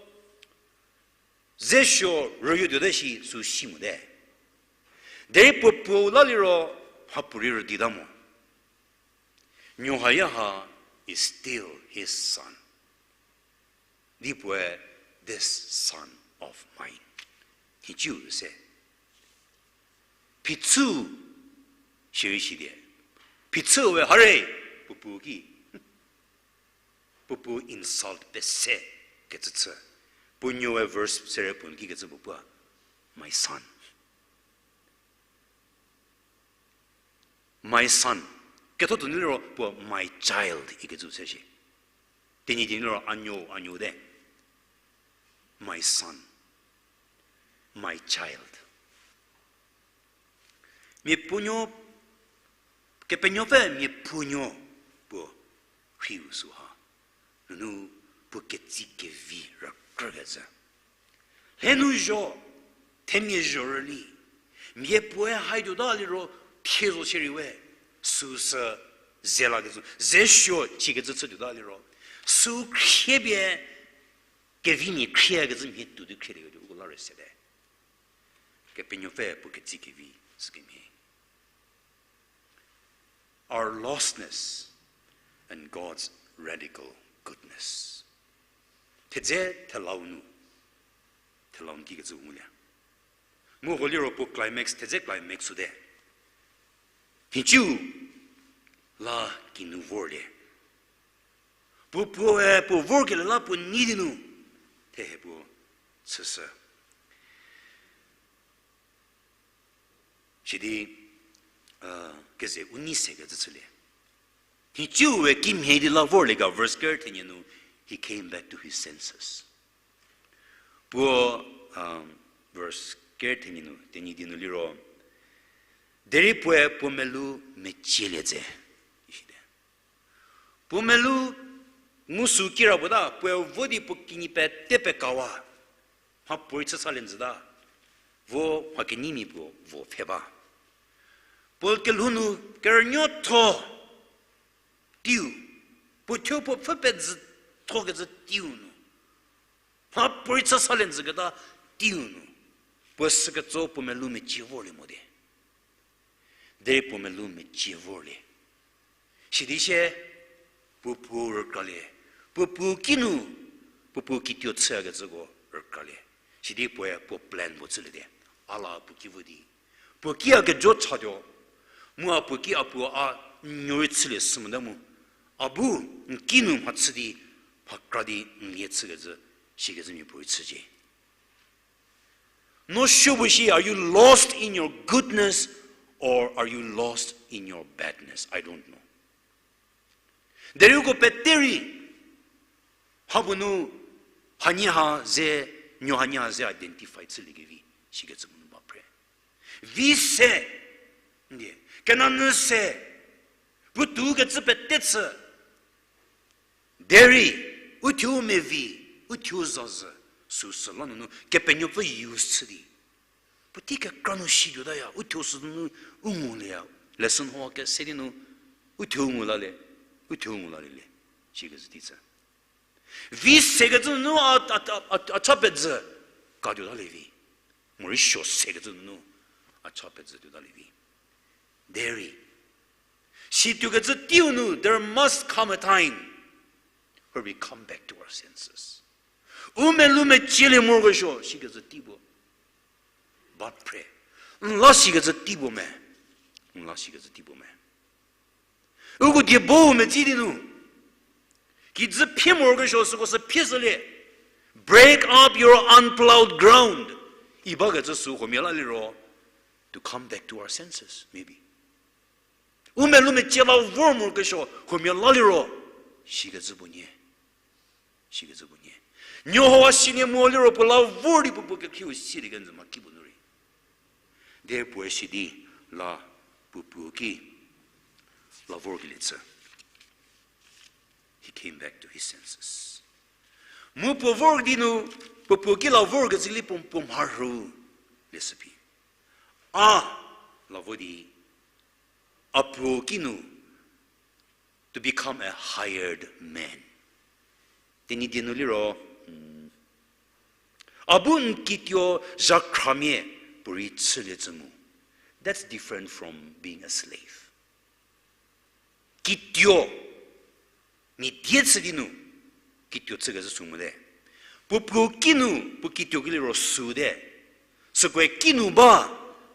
ze suo rüyo tuote shi sü si mote. Derei puo puo la liro mhapuorei rüdita mo. Nuo haya ha is still his son. Di puoe this son of mine. Nhicu se. Phichü shierei shidi. Phichü we hare puo puo ki. Puo puo insult pese kecü chü. Puo nuoe verse sere puo ki kecü puo puo. My son. My son. Ketho tuo nu liro puo my child ikecü se shi. Tenyidie nu liro a nuo, a nuo te. My son. My child. Mia puonuo, Kepenuopfü mia puonuo puo rhiu sü ha. Nunu puo ketsi kevi rükrükecü. Lhenu zho, themia zho rüli. Mia puoe haituota liro thie zo shierei we. Süsü ze lakecü, ze suo chikecü chütuota liro. Sü khriepie kevimia khriekecü mhie tuo di khrielieketuo uko la rei sete. Kepenuopfü puo ketsi kevi sükemhie. Our lostness and God's radical goodness. Thedze thelau nu, thelau nu kikecü ngulie. Mu ho liro puo climax, thedze climax süte. Nhicu la kinu vorlie. Puo puoe puo vorkelie la puo nei di nu, thehe puo chüshü. Sidi, keze u nei sekecü chülie. Nhicuwe kimhie di la vorlie ga verse ker thenie nu, he came back to his senses. Puo, verse ker thenie nu, thenie di nu liro, derei puoe puo melou mecielie tse, isite. Puo melou ngu sü kira puo ta, puoe vo di puo kinyi pete pekawa. Mhapuorei chü salie njüta. Vo mha kenyimia puo vo pfhe ba. Puo kelhou nu kerünuotho teiu. Puo thuo puo pfhü pezüthokecü teiu nu. Mhapuorei chü salie njüketa teiu nu. Puoe süketso puo melou mecie vorlie mo di. Derei puo melou mecie vorlie. Sidi sie, puo puo rükralie. Puo puo kinu, puo puo kituo chüyakecüko rükralie. Sidi puoe puo plan puo chülie di. A la puo ki vo di. Puo ki a kejo chatuo. Mu a puo ki a puo a n nuorei chülie sü mote mu. A bu n kinu mhachü di, mhakra di n lie chükecü, sikecü mia puorei chücie. No sure bu shi, are you lost in your goodness or are you lost in your badness? I don't know. Derei uko pete rei, ha bu nu, hanie ha ze, nuo hanie ha ze identify chüliekevi, sikecü mu nu ba phre. Vi se, ndie, kenanyü se, puotou kecü pete chü, derei, uthuo mevi, uthuo zazü, süsü la nunu, Kepenuopfü use chü di. Puotei kekra nu situotaya, uthuo sü nunu u ngulieya, lesson ho kese di nu, uthuo ngu lalie, uthuo ngu lalie le, sikecü tei chü. Vi sekecü nunu a, a, a, a, a cha pezü, katuotalie vi. Morei suo sekecü nunu, a cha pezü tuotalie vi. Derei, situokecü teiu nu, there must come a time where we come back to our senses. U melou mecielie morokesuo, sikecü tei puo. Ba phre. N la sikecü tei puo me. N la sikecü tei puo me. Uko die bo medzi di nu. Kijü phie morokesuo süko sü phie shülie. Break up your unplowed ground. I bakecü sü huomia la liro. To come back to our senses, maybe. U melou mecie la vor morokesuo huomia la liro. Sikecü puo nie. Sikecü puo nie. Nuohowa sinie mo liro puo la vor di puo puo kekhiu silie kenjü mha ki puo nu rei. Derei puoe si di la puo puo ki la vorkelie chü. He came back to his senses. Mu puo vor di nu, puo puo ki la vorkecü li puo, puo mharhü leshü phi. A la vo di, a puo ki nu, to become a hired man. Tenyidie nu liro, mm, a bu n kituo zhakhramia puorei chülie cü mu. That's different from being a slave. Kituo, mia die chü di nu, kituo chükecü sü mote. Puo puo ki nu, puo kituo ki liro süte. Sükoe ki nu ba,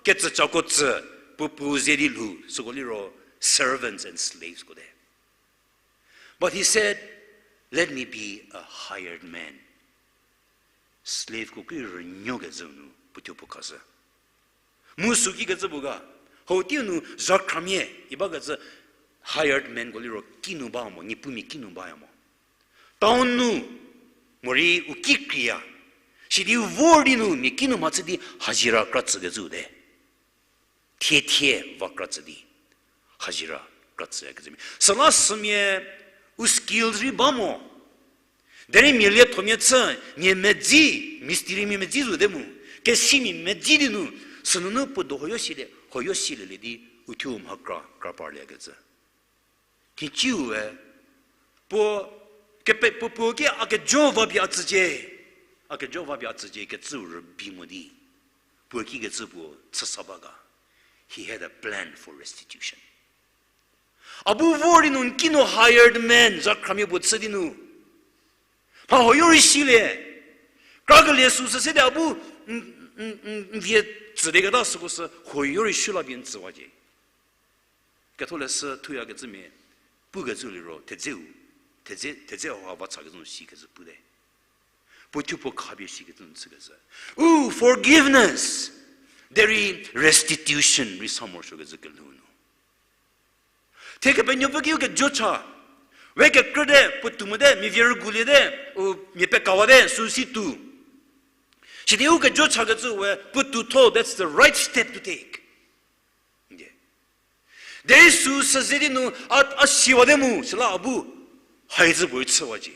kecücako tsü, puo puo ze di lhou, süko liro servants and slaves ko te. But he said, let me be a hired man. Slaveko ki rünuokecü nu puo thuo puo khashü. Mu sü kikecü puo ga, hau teiu nu zhakhramia, i bakecü hired manko liro ki nu ba mo, niepumia ki nu baya mo. Town nu, morei u ki kriya. Sidi vor di nu mia ki nu mhachü di hazira kra tsükecü te. Thie thie va kra tsü di hazira kra tsüya kecümia. Süla sümia u skills rei ba mo. Derei mia liethomia chü, mia medzi, mistrimia medzi zote mu. Kesimia medzi di nu, sünunu puo do hoyo silie, hoyo silielie di, u thuo mha kra, kra parliekecü. Thiciu we, puo, kepe, puo, puo ki a kejo va pie a tsücie, a kejo va pie a tsücie kecü rübei mo di, puo kikecü puo chüsa ba ga. He had a plan for restitution. A bu vor di nu n ki nu hired man, zhakhramia puo chü di nu. Mha hoyo rei silie. Krakelie süsü se di a bu n, n, n, n vie tsülieketa süko sü hoyo rei shü la pie n tsüwacie. Ketholeshü thuyakecümia, pukecü liro, thedzeu, thedze, thedze hau ha va chakecü nu sikecü pute. Puo thuo puo khapie sikecü nu chükecü. U, forgiveness. Derei restitution rei sa morosuokecü kelhou nu. Thie Kepenuopfü ki u kejo cha. We kekrüte, puotou mote, mia vie rüguliete, u mia pekawate, süu si tuo. Sidi u kejo chakecü we, puotou tho, that's the right step to take. Derei süu sü ze di nu, a, a siwate mu, süla a bu, haizü puorei chüwacie.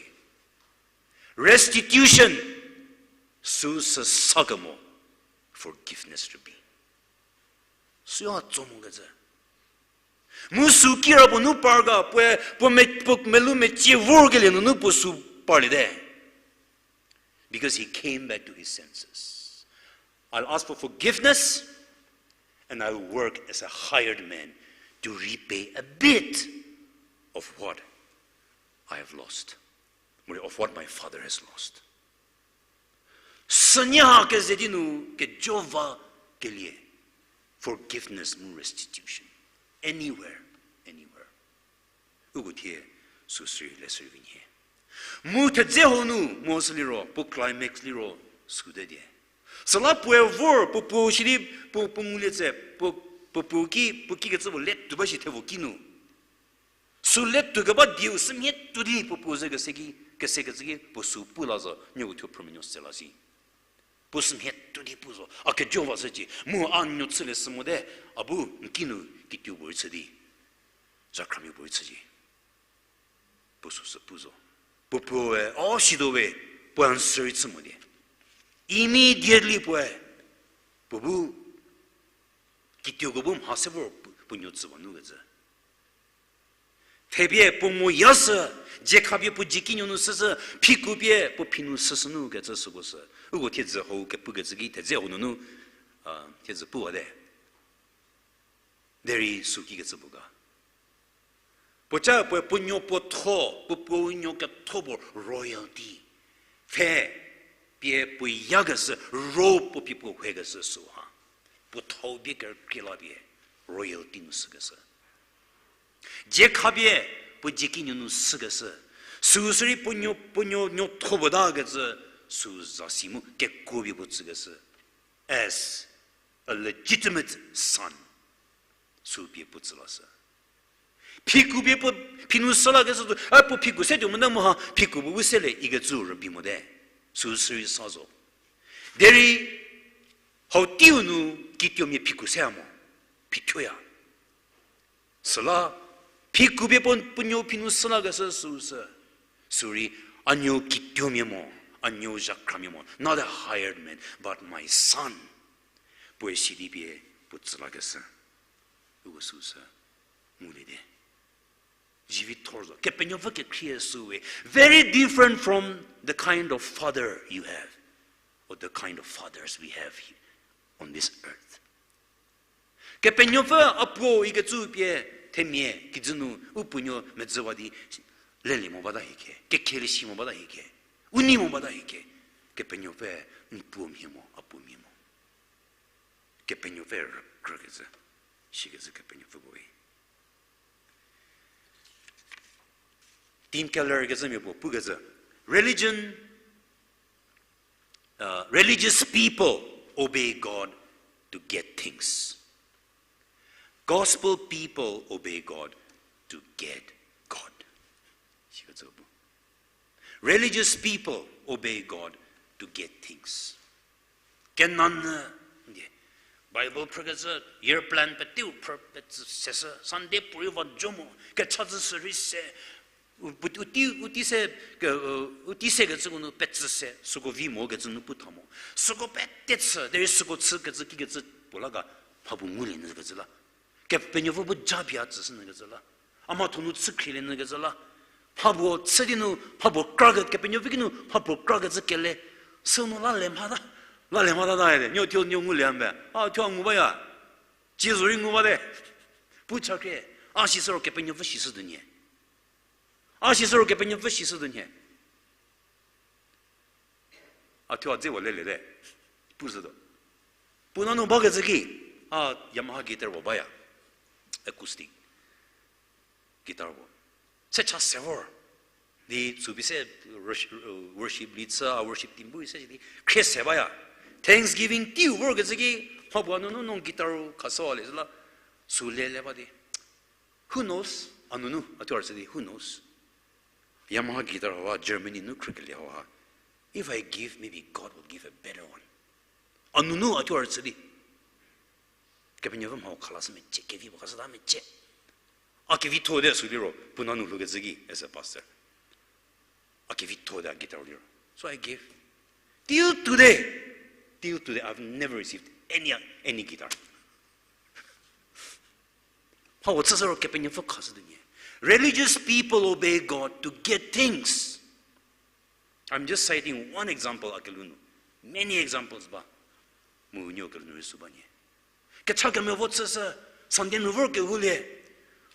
Restitution, süu sü sa kemo, forgiveness rübei. Süu a tso mokecü. Mu süu kirapuo nu par ga, puoe, puo me, puo melou mecie vorkelie nunu puo süu parliete. Because he came back to his senses. I'll ask for forgiveness and I'll work as a hired man to repay a bit of what I have lost, of what my father has lost. Sünie ha keze di nu kejo va kelie, forgiveness mu restitution. Anywhere, anywhere. Uko thie süsü rei le sü rei vi nhie. Mu thedze hau nu mo sü liro, puo climax liro süte die. Süla puoe vor, puo puo shi di, puo, puo ngulie tse, puo, puo puo ki, puo kikecü puo le tuo ba shi thevo ki nu. Süu le tuo keba dieu sümhie tuo di puo puo ze kese ki, kesekecü ki puo süu pu la zo, nieko thuo phrümenuo se la si. Puo sümhie tuo di pu zo, a kejo va shücie, mu a nuo chülie sü mote, a bu n ki nu kituo puorei chü di, zhakhramia puorei chücie. Puo süu sü pu zo. Puo puoe, o situo we, puo answer rei chü mo die. Immediately puoe, puo bu, kituoko bu mha se vor puo, puo nuo tsüwa nu kecü. Thepie puo mo ya sü, dzie khapie puo dzie kinuo nu süsü, phiku pie puo phi nu süsü nu kecü süko sü. Uko thiedzü hau kepukecü ki thedze hau nunu, a, thiedzü puwate. Derei süu kikecü puo ga. Puoca puoe puo nuo puotho, puo puo nuo ketho puo royalty. Pfhe pie puo yakeshü, ro puo pie puo hekeshü süu ha. Puothou bie kerükrie la pie royalty nu sükeshü. Dzie khapie puo dzie kinuo nu sükeshü. Süu sürei puo nuo, puo nuo, nuotho puo ta kecü, süu zasi mu kekuo pie puo tsükeshü. As a legitimate son, süu pie puo tsü lashü. Phiku pie puo, phinu sü lakeshü zo, a puo phiku se tuo mota mu ha, phiku puo bu se le ikecü rübei mote. Süu sürei sa zo. Derei, hau teiu nu kituomia phiku se mo, phituoya. Süla, phiku pie puo, puo nuo phinu sü lakeshü süu sü. Sürei, a nuo kituomia mo, a nuo zhakramia mo. Not a hired man, but my son. Puoe sidi pie puo tsü lakeshü. Uko süu sü. Ngulie di. Zivi thor zo. Kepenuopfü kekhrie süu we. Very different from the kind of father you have, or the kind of fathers we have on this earth. Kepenuopfü a puo ikecü pie themia kijü nu u puo nuo medzüwa di lelie mo bata hie khe, kekhelie si mo bata hie khe, u nei mo bata hie khe, Kepenuopfü n puo mhie mo, a puo mhie mo. Kepenuopfü rükrükecü, sikecü Kepenuopfü puo we. Tim Keller kecümia puo pukecü, religion, uh, religious people obey God to get things. Gospel people obey God to get God. Sikecü pu. Religious people obey God to get things. Kenanyü, ndie, Bible phrükecü, year plan peteu phrü petsü seshü, Sunday puorei va jo mo, kechazhü sürei se, u, u, u tei, u tei se, ke, u, u tei sekecüko nu petsü se, süko vi mokecü nu pu tha mo. Süko pete chü, derei süko chükecü kikecü puo la ga, mha puo ngulie nyükecü la. Kepenuopfü bu japie a tsüshü nyükecü la. A mhatho nu chükhrielie nyükecü la. Mha puo chü di nu, mha puo kra ke, Kepenuopfü ki nu, mha puo krakecü kele. Sünu la le mhata, la le mhata ta le. Nuo thuo nuo ngulie a mbe. A thuo a ngu baya. Cie zorei ngu bate. Pu cha khrie. A sisüro Kepenuopfü sisütuo nyie. A sisüro Kepenuopfü sisütuo nyie. A thuo a dze puo leliete. Pu zhütuo. Puo nanu bakecü ki, a Yamaha guitar puo baya. Acoustic guitar puo. Se cha se vor. Di tsüpie se worship, worship leader, a worship team bu se di khrie se baya. Thanksgiving teiu vorkecü ki, mha puo a nunu no guitar khashüwa le zhü la, sü lele ba di. Who knows? A nunu, a thuo a rüchü di, who knows? Yamaha guitar hauha, Germany nu khrükelie hauha. If I give, maybe God will give a better one. A nunu a thuo a rüchü di. Kepenuopfü mhau khalashü mecie, kevi puo khashüta mecie. A kevitho te sü liro, puo nanu lhoukecü ki, as a pastor. A kevitho te a guitar liro. So I gave. Till today, till today, I've never received any, any guitar. Mha puo chüshüro Kepenuopfü khashütuo nyie. Religious people obey God to get things. I'm just citing one example a kelhou nu. Many examples ba. Mu nuo kelhou nu rei sü ba nyie. Kecha kemevo chüshü, Sunday nu vor kehoulie.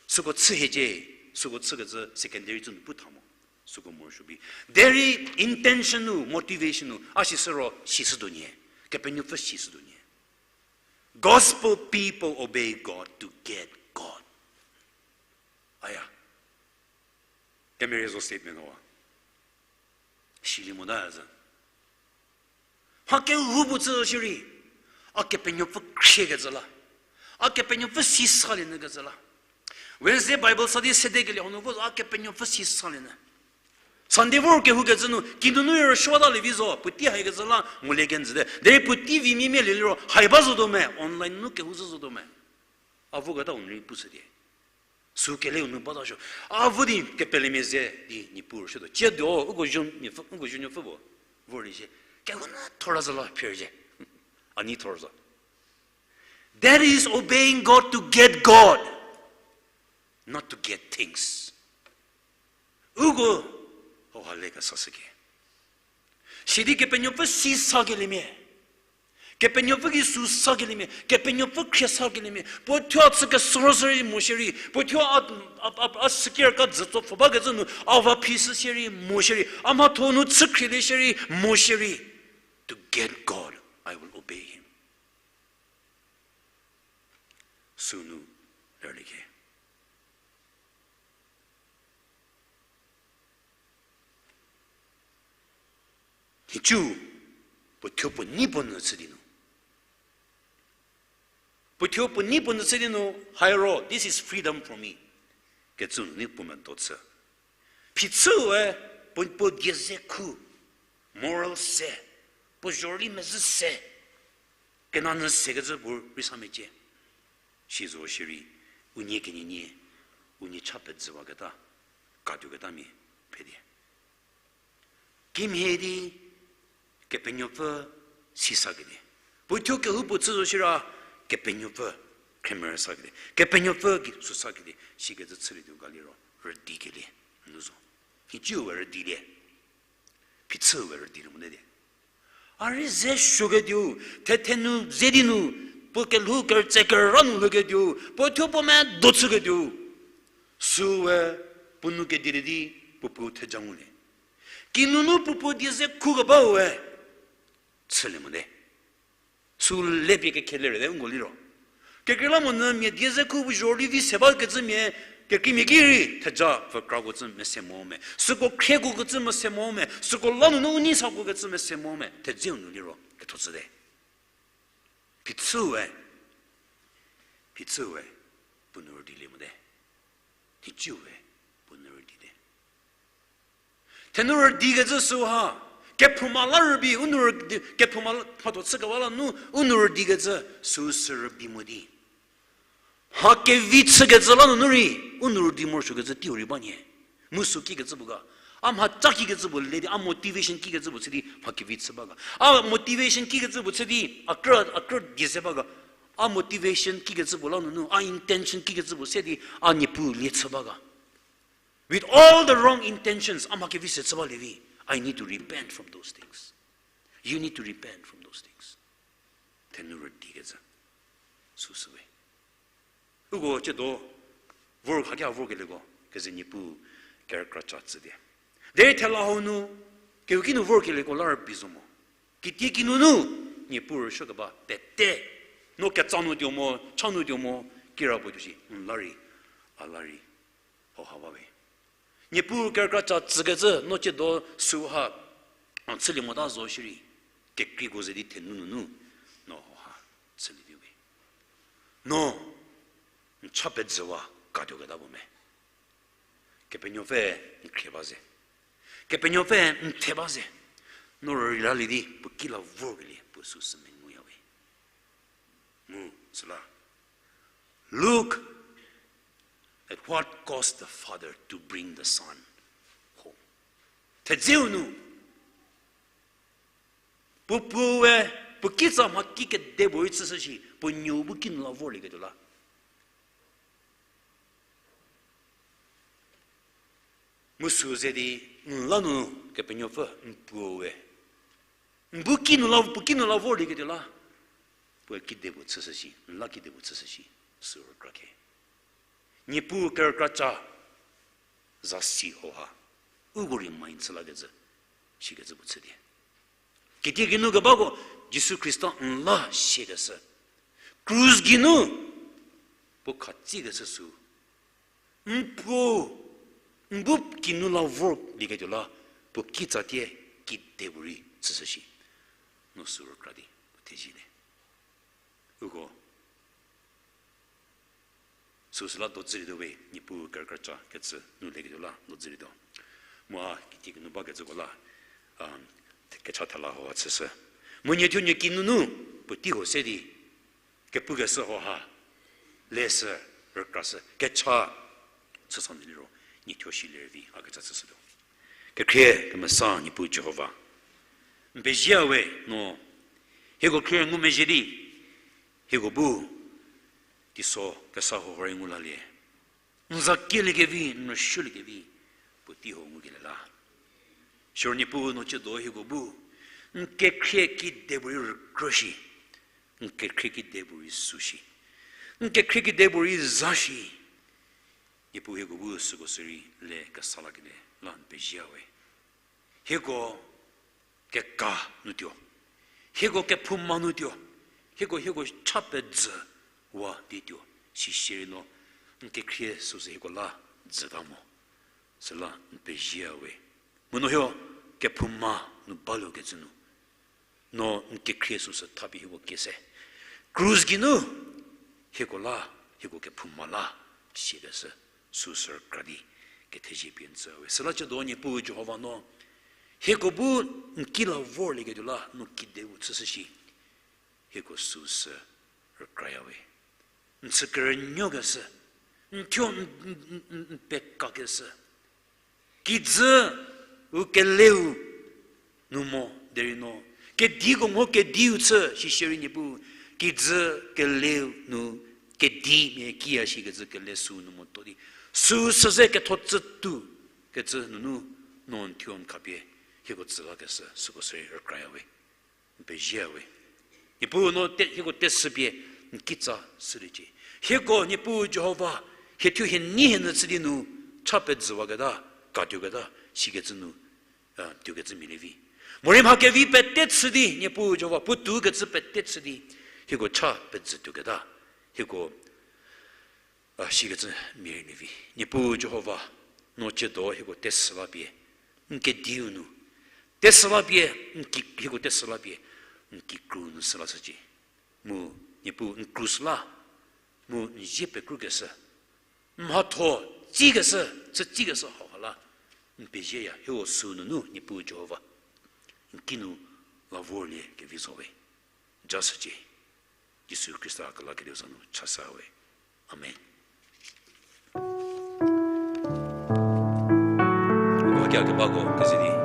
Süko chü hiecie, süko chükecü secondary chü nu pu tha mo. Süko morosuo bi. Derei intention nu, motivation nu, a sisüro sisütuo nyie. Kepenuopfü sisütuo nyie. Gospel people obey God to get God. Aya. Kemerie zo statement hauha. Silie mota zhü. Mha kehoupuo chü shierei, a Kepenuopfü khriekecü la, a Kepenuopfü sisalie nyükecü la. Wednesday Bible study sede kelie hanu vo zo a Kepenuopfü sisalie nyü. Sunday vor kehoukecü nu kinunu rüsuotalie vi zo, puotei haikecü la ngulie kenjüte. Derei puotei vi mimie lie liro hai ba zotuo me, online nu kehou zhü zotuo me. A voketa u nu rei pushütie. Sü keleu nu bata suo. A vo di kepelemia ze di Niepuu rüsuotuo. Tsiedo, uko zo, uko zo nuopfü puo vorlie shie. Kehou nu thor zhü la phir shie. A nei thor zo. That is obeying God to get God, not to get things. Uko hauha le kesashüke. Sidi Kepenuopfü sisakeliemia. Kepenuopfü ki sü sakeliemia. Kepenuopfü khrie sakeliemia. Puo thuo a chü kesorüshü rei mo shierei. Puo thuo a, a, a, a secure ka dzütso pfhü bakecü nu a va phi shü shierei mo shierei. A mhatho nu chükhrielie shierei mo shierei. To get God, I will obey him. Sünu lerlie ke. Cü, puo thuo puo nei puo nyü chü di nu. Puo thuo puo nei puo nyü chü di nu, hairo, this is freedom for me. Kecü nu ni puo medo chü. Phichüe, puo, puo die ze khu, moral se, puo zhorüli mezhü se, kena nyü sekecü puo rei sa mecie. Sizo shierei, unie kenienie, unie cha pejüwaketa, katuoketa mia, phe di kimhie di Kepenuopfü si sakelie. Puo thuo kehoupuo chü zo shira, Kepenuopfü khremerü sakelie. Kepenuopfü ki sü sakelie. Sikecü chülietuo ga liro, rüdikelie nu zo. Hiciu we rüdilie. Phichüu we rüdilie mote di. A rei ze suoketuo, thethe nu ze di nu, puo kelhou kerütse kerü nu lhouketuo, puo thuo puo medo chüketuo. Süu we puo nou kedilie di, puo puo theja ngulie. Kinunu puo puo die ze khu kebau we chülie mote. Süu lepie kekhelie rei te uko liro. Kekreilamonyü mia die ze khu bu zhorüli vi se bakecü mia, kekreimia ki rei theja pfü krako cü mese mo me. Süko khrieko kecü mese mo me. Süko la nunu u nei sako kecü mese mo me. Thedzeu nu liro ketho chüte. Phichüu we, phichüu we, puo nou rüdilie mote. Hiciu we, puo nou rüdite. Thenu rüdikecü süu ha, kephouma la rübei, u nou rüdi, kephouma la, mhatho chükewa la nu, u nou rüdikecü süu sü rübei mo di. Mha kevi chükecü la nunu rei, u nou rüdi morosuokecü teiu rei ba nie. Mu süu kikecü puo ga. A mha ca kikecü puo le di, a motivation kikecü puo chü di, mha kevi chü ba ga. A motivation kikecü puo chü di, a krü, a krü die se ba ga. A motivation kikecü puo la nunu, a intention kikecü puo se di, a Niepuu lie chü ba ga. With all the wrong intentions, a mha kevi se chü balie vi, I need to repent from those things. You need to repent from those things. Thenu rüdikecü süu sü we. Uko ciedo vor khakia vorkelieko, keze Niepuu kerükra ca tsü die. Derei thela hau nu, kehouki nu vorkelieko la rübei zo mo. Kitiekinu nu, Niepuu rüsuo keba pete. No ketsa nu tuo mo, cha nu tuo mo, kirapuo tuo shi, n la rei, a la rei, hauha ba we. Niepuu kerükra ca tsükecü, no ciedo süu ha, a chülie mota zo shierei, kekreiko ze di thenu nunu, no hauha, chülie vi we. No, n cha pejüwa katuoketa puo me. Kepenuopfü n khrie ba ze. Kepenuopfü n the ba ze. No rülalie di puo ki la vorkelie puo süu sü menguya we. Mu, süla. Look at what caused the father to bring the son home. Thedzeu nu. Puo puoe, puo kitsa mha ki kedipuorei chüshü shi, puo nuou bu kinu la vorlieketuo la. Mu süu ze di, n la nu Kepenuopfü n puoe. N bu kinu la, puo kinu la vorlieketuo la. Puoe kidepuo chüshü shi, n la kidepuo chüshü shi, süu rükra khe. Niepuu kerükra ca, zasi hauha, uko remind chü lakecü, shikecü puo chü die. Kitiekinu kebako, Jisu Khrista n la siakeshü. Krus geinu, puo khatsikeshü süu. N puo, n bu kinu la vorlieketuo la, puo kitsa tie kidepuorei chüshü shi. No süu rükra di, puo thezie le. Uko. Süu süla do dzülietuo we, Niepuu kerükra ca kecü nu leketuo la do dzülietuo. Mu a kitiekinu bakecüko la, a, kecha thela hauha chüshü. Mu nie thuo nie kinunu, puotei huo se di, kepukeshü hauha, lesü, rükrashü, kecha, chüsa nu liro, nie thuo shi lervi, a kecha chüshütuo. Kekhrie kemesa Niepuu Jihova. N pezie we no, hieko khrie ngumezhie di, hieko bu, teiso kesa huo rei ngu lalie. N za kieliekevi, n rüshüliekevi, puotei huo ngukelie la. Siro Niepuu no ciedo hieko bu, n kekhrie kidepuorei rükrü shi, n kekhrie kidepuorei sü shi, n kekhrie kidepuorei za shi. Niepuu hieko bu süko sürei le kesa lakelie la n pezie we. Hieko keka nu tuo. Hieko kephouma nu tuo. Hieko, hieko cha pejüwa di tuo. Sisierei no, n kekhrie süsü hieko la jüta mo. Süla n pezie we. Mu no hieko kephouma nu balukecü nu, no n kekhrie süsü thapie hieko kie se. Krus geinu hieko la, hieko kephouma la, sikeshü, süsü rükra di, kethezie pie n tsü we. Süla chüdo Niepuu Jihova no, hieko bu n ki la vorlieketuo la, no kideu chüshü shi, hieko süsü rükraya we. N chü kerünuokeshü, n thuo n, n, n, n, n pekakeshü. Kijü u keleu nu mo derei no, kediko mo kediu chü shisierei Niepuu, kijü keleu nu kedi mia kiya shikecü kele süu nu mo to di, süu süze ketho tsütuo kecü nunu, no n thuo n khapie hieko tsü lakeshü süko sürei rükraya we. N pezie we. Niepuu no te, hieko tesü pie n kitsa shüliecie. Hieko Niepuu Jihova, hie thuo hie nei hie nyü chü di nu cha pejüwaketa, katuoketa, sikecü nu, a, tuokecü mia lievi. Morei mha kevi pete chü di, Niepuu Jihova, puotou kecü pete chü di, hieko cha pejütuoketa, hieko a, sikecü mia rei lievi. Niepuu Jihova, no chüdo hieko tesü la pie n kediu nu, tesü la pie n ki, hieko tesü la pie n kikru nu sü lashücie. Mu, Niepuu n krus la, mu n zie pekrukeshü, n mhatho tsikeshü, chü tsikeshü hauha la, n pezieya, hieko süu nunu Niepuu Jihova, n kinu la vorlie kevi zo we. Jashücie. Jisu Khrista kelakelieu za nu chasa we. Amen. Uko kia kebako kezedi.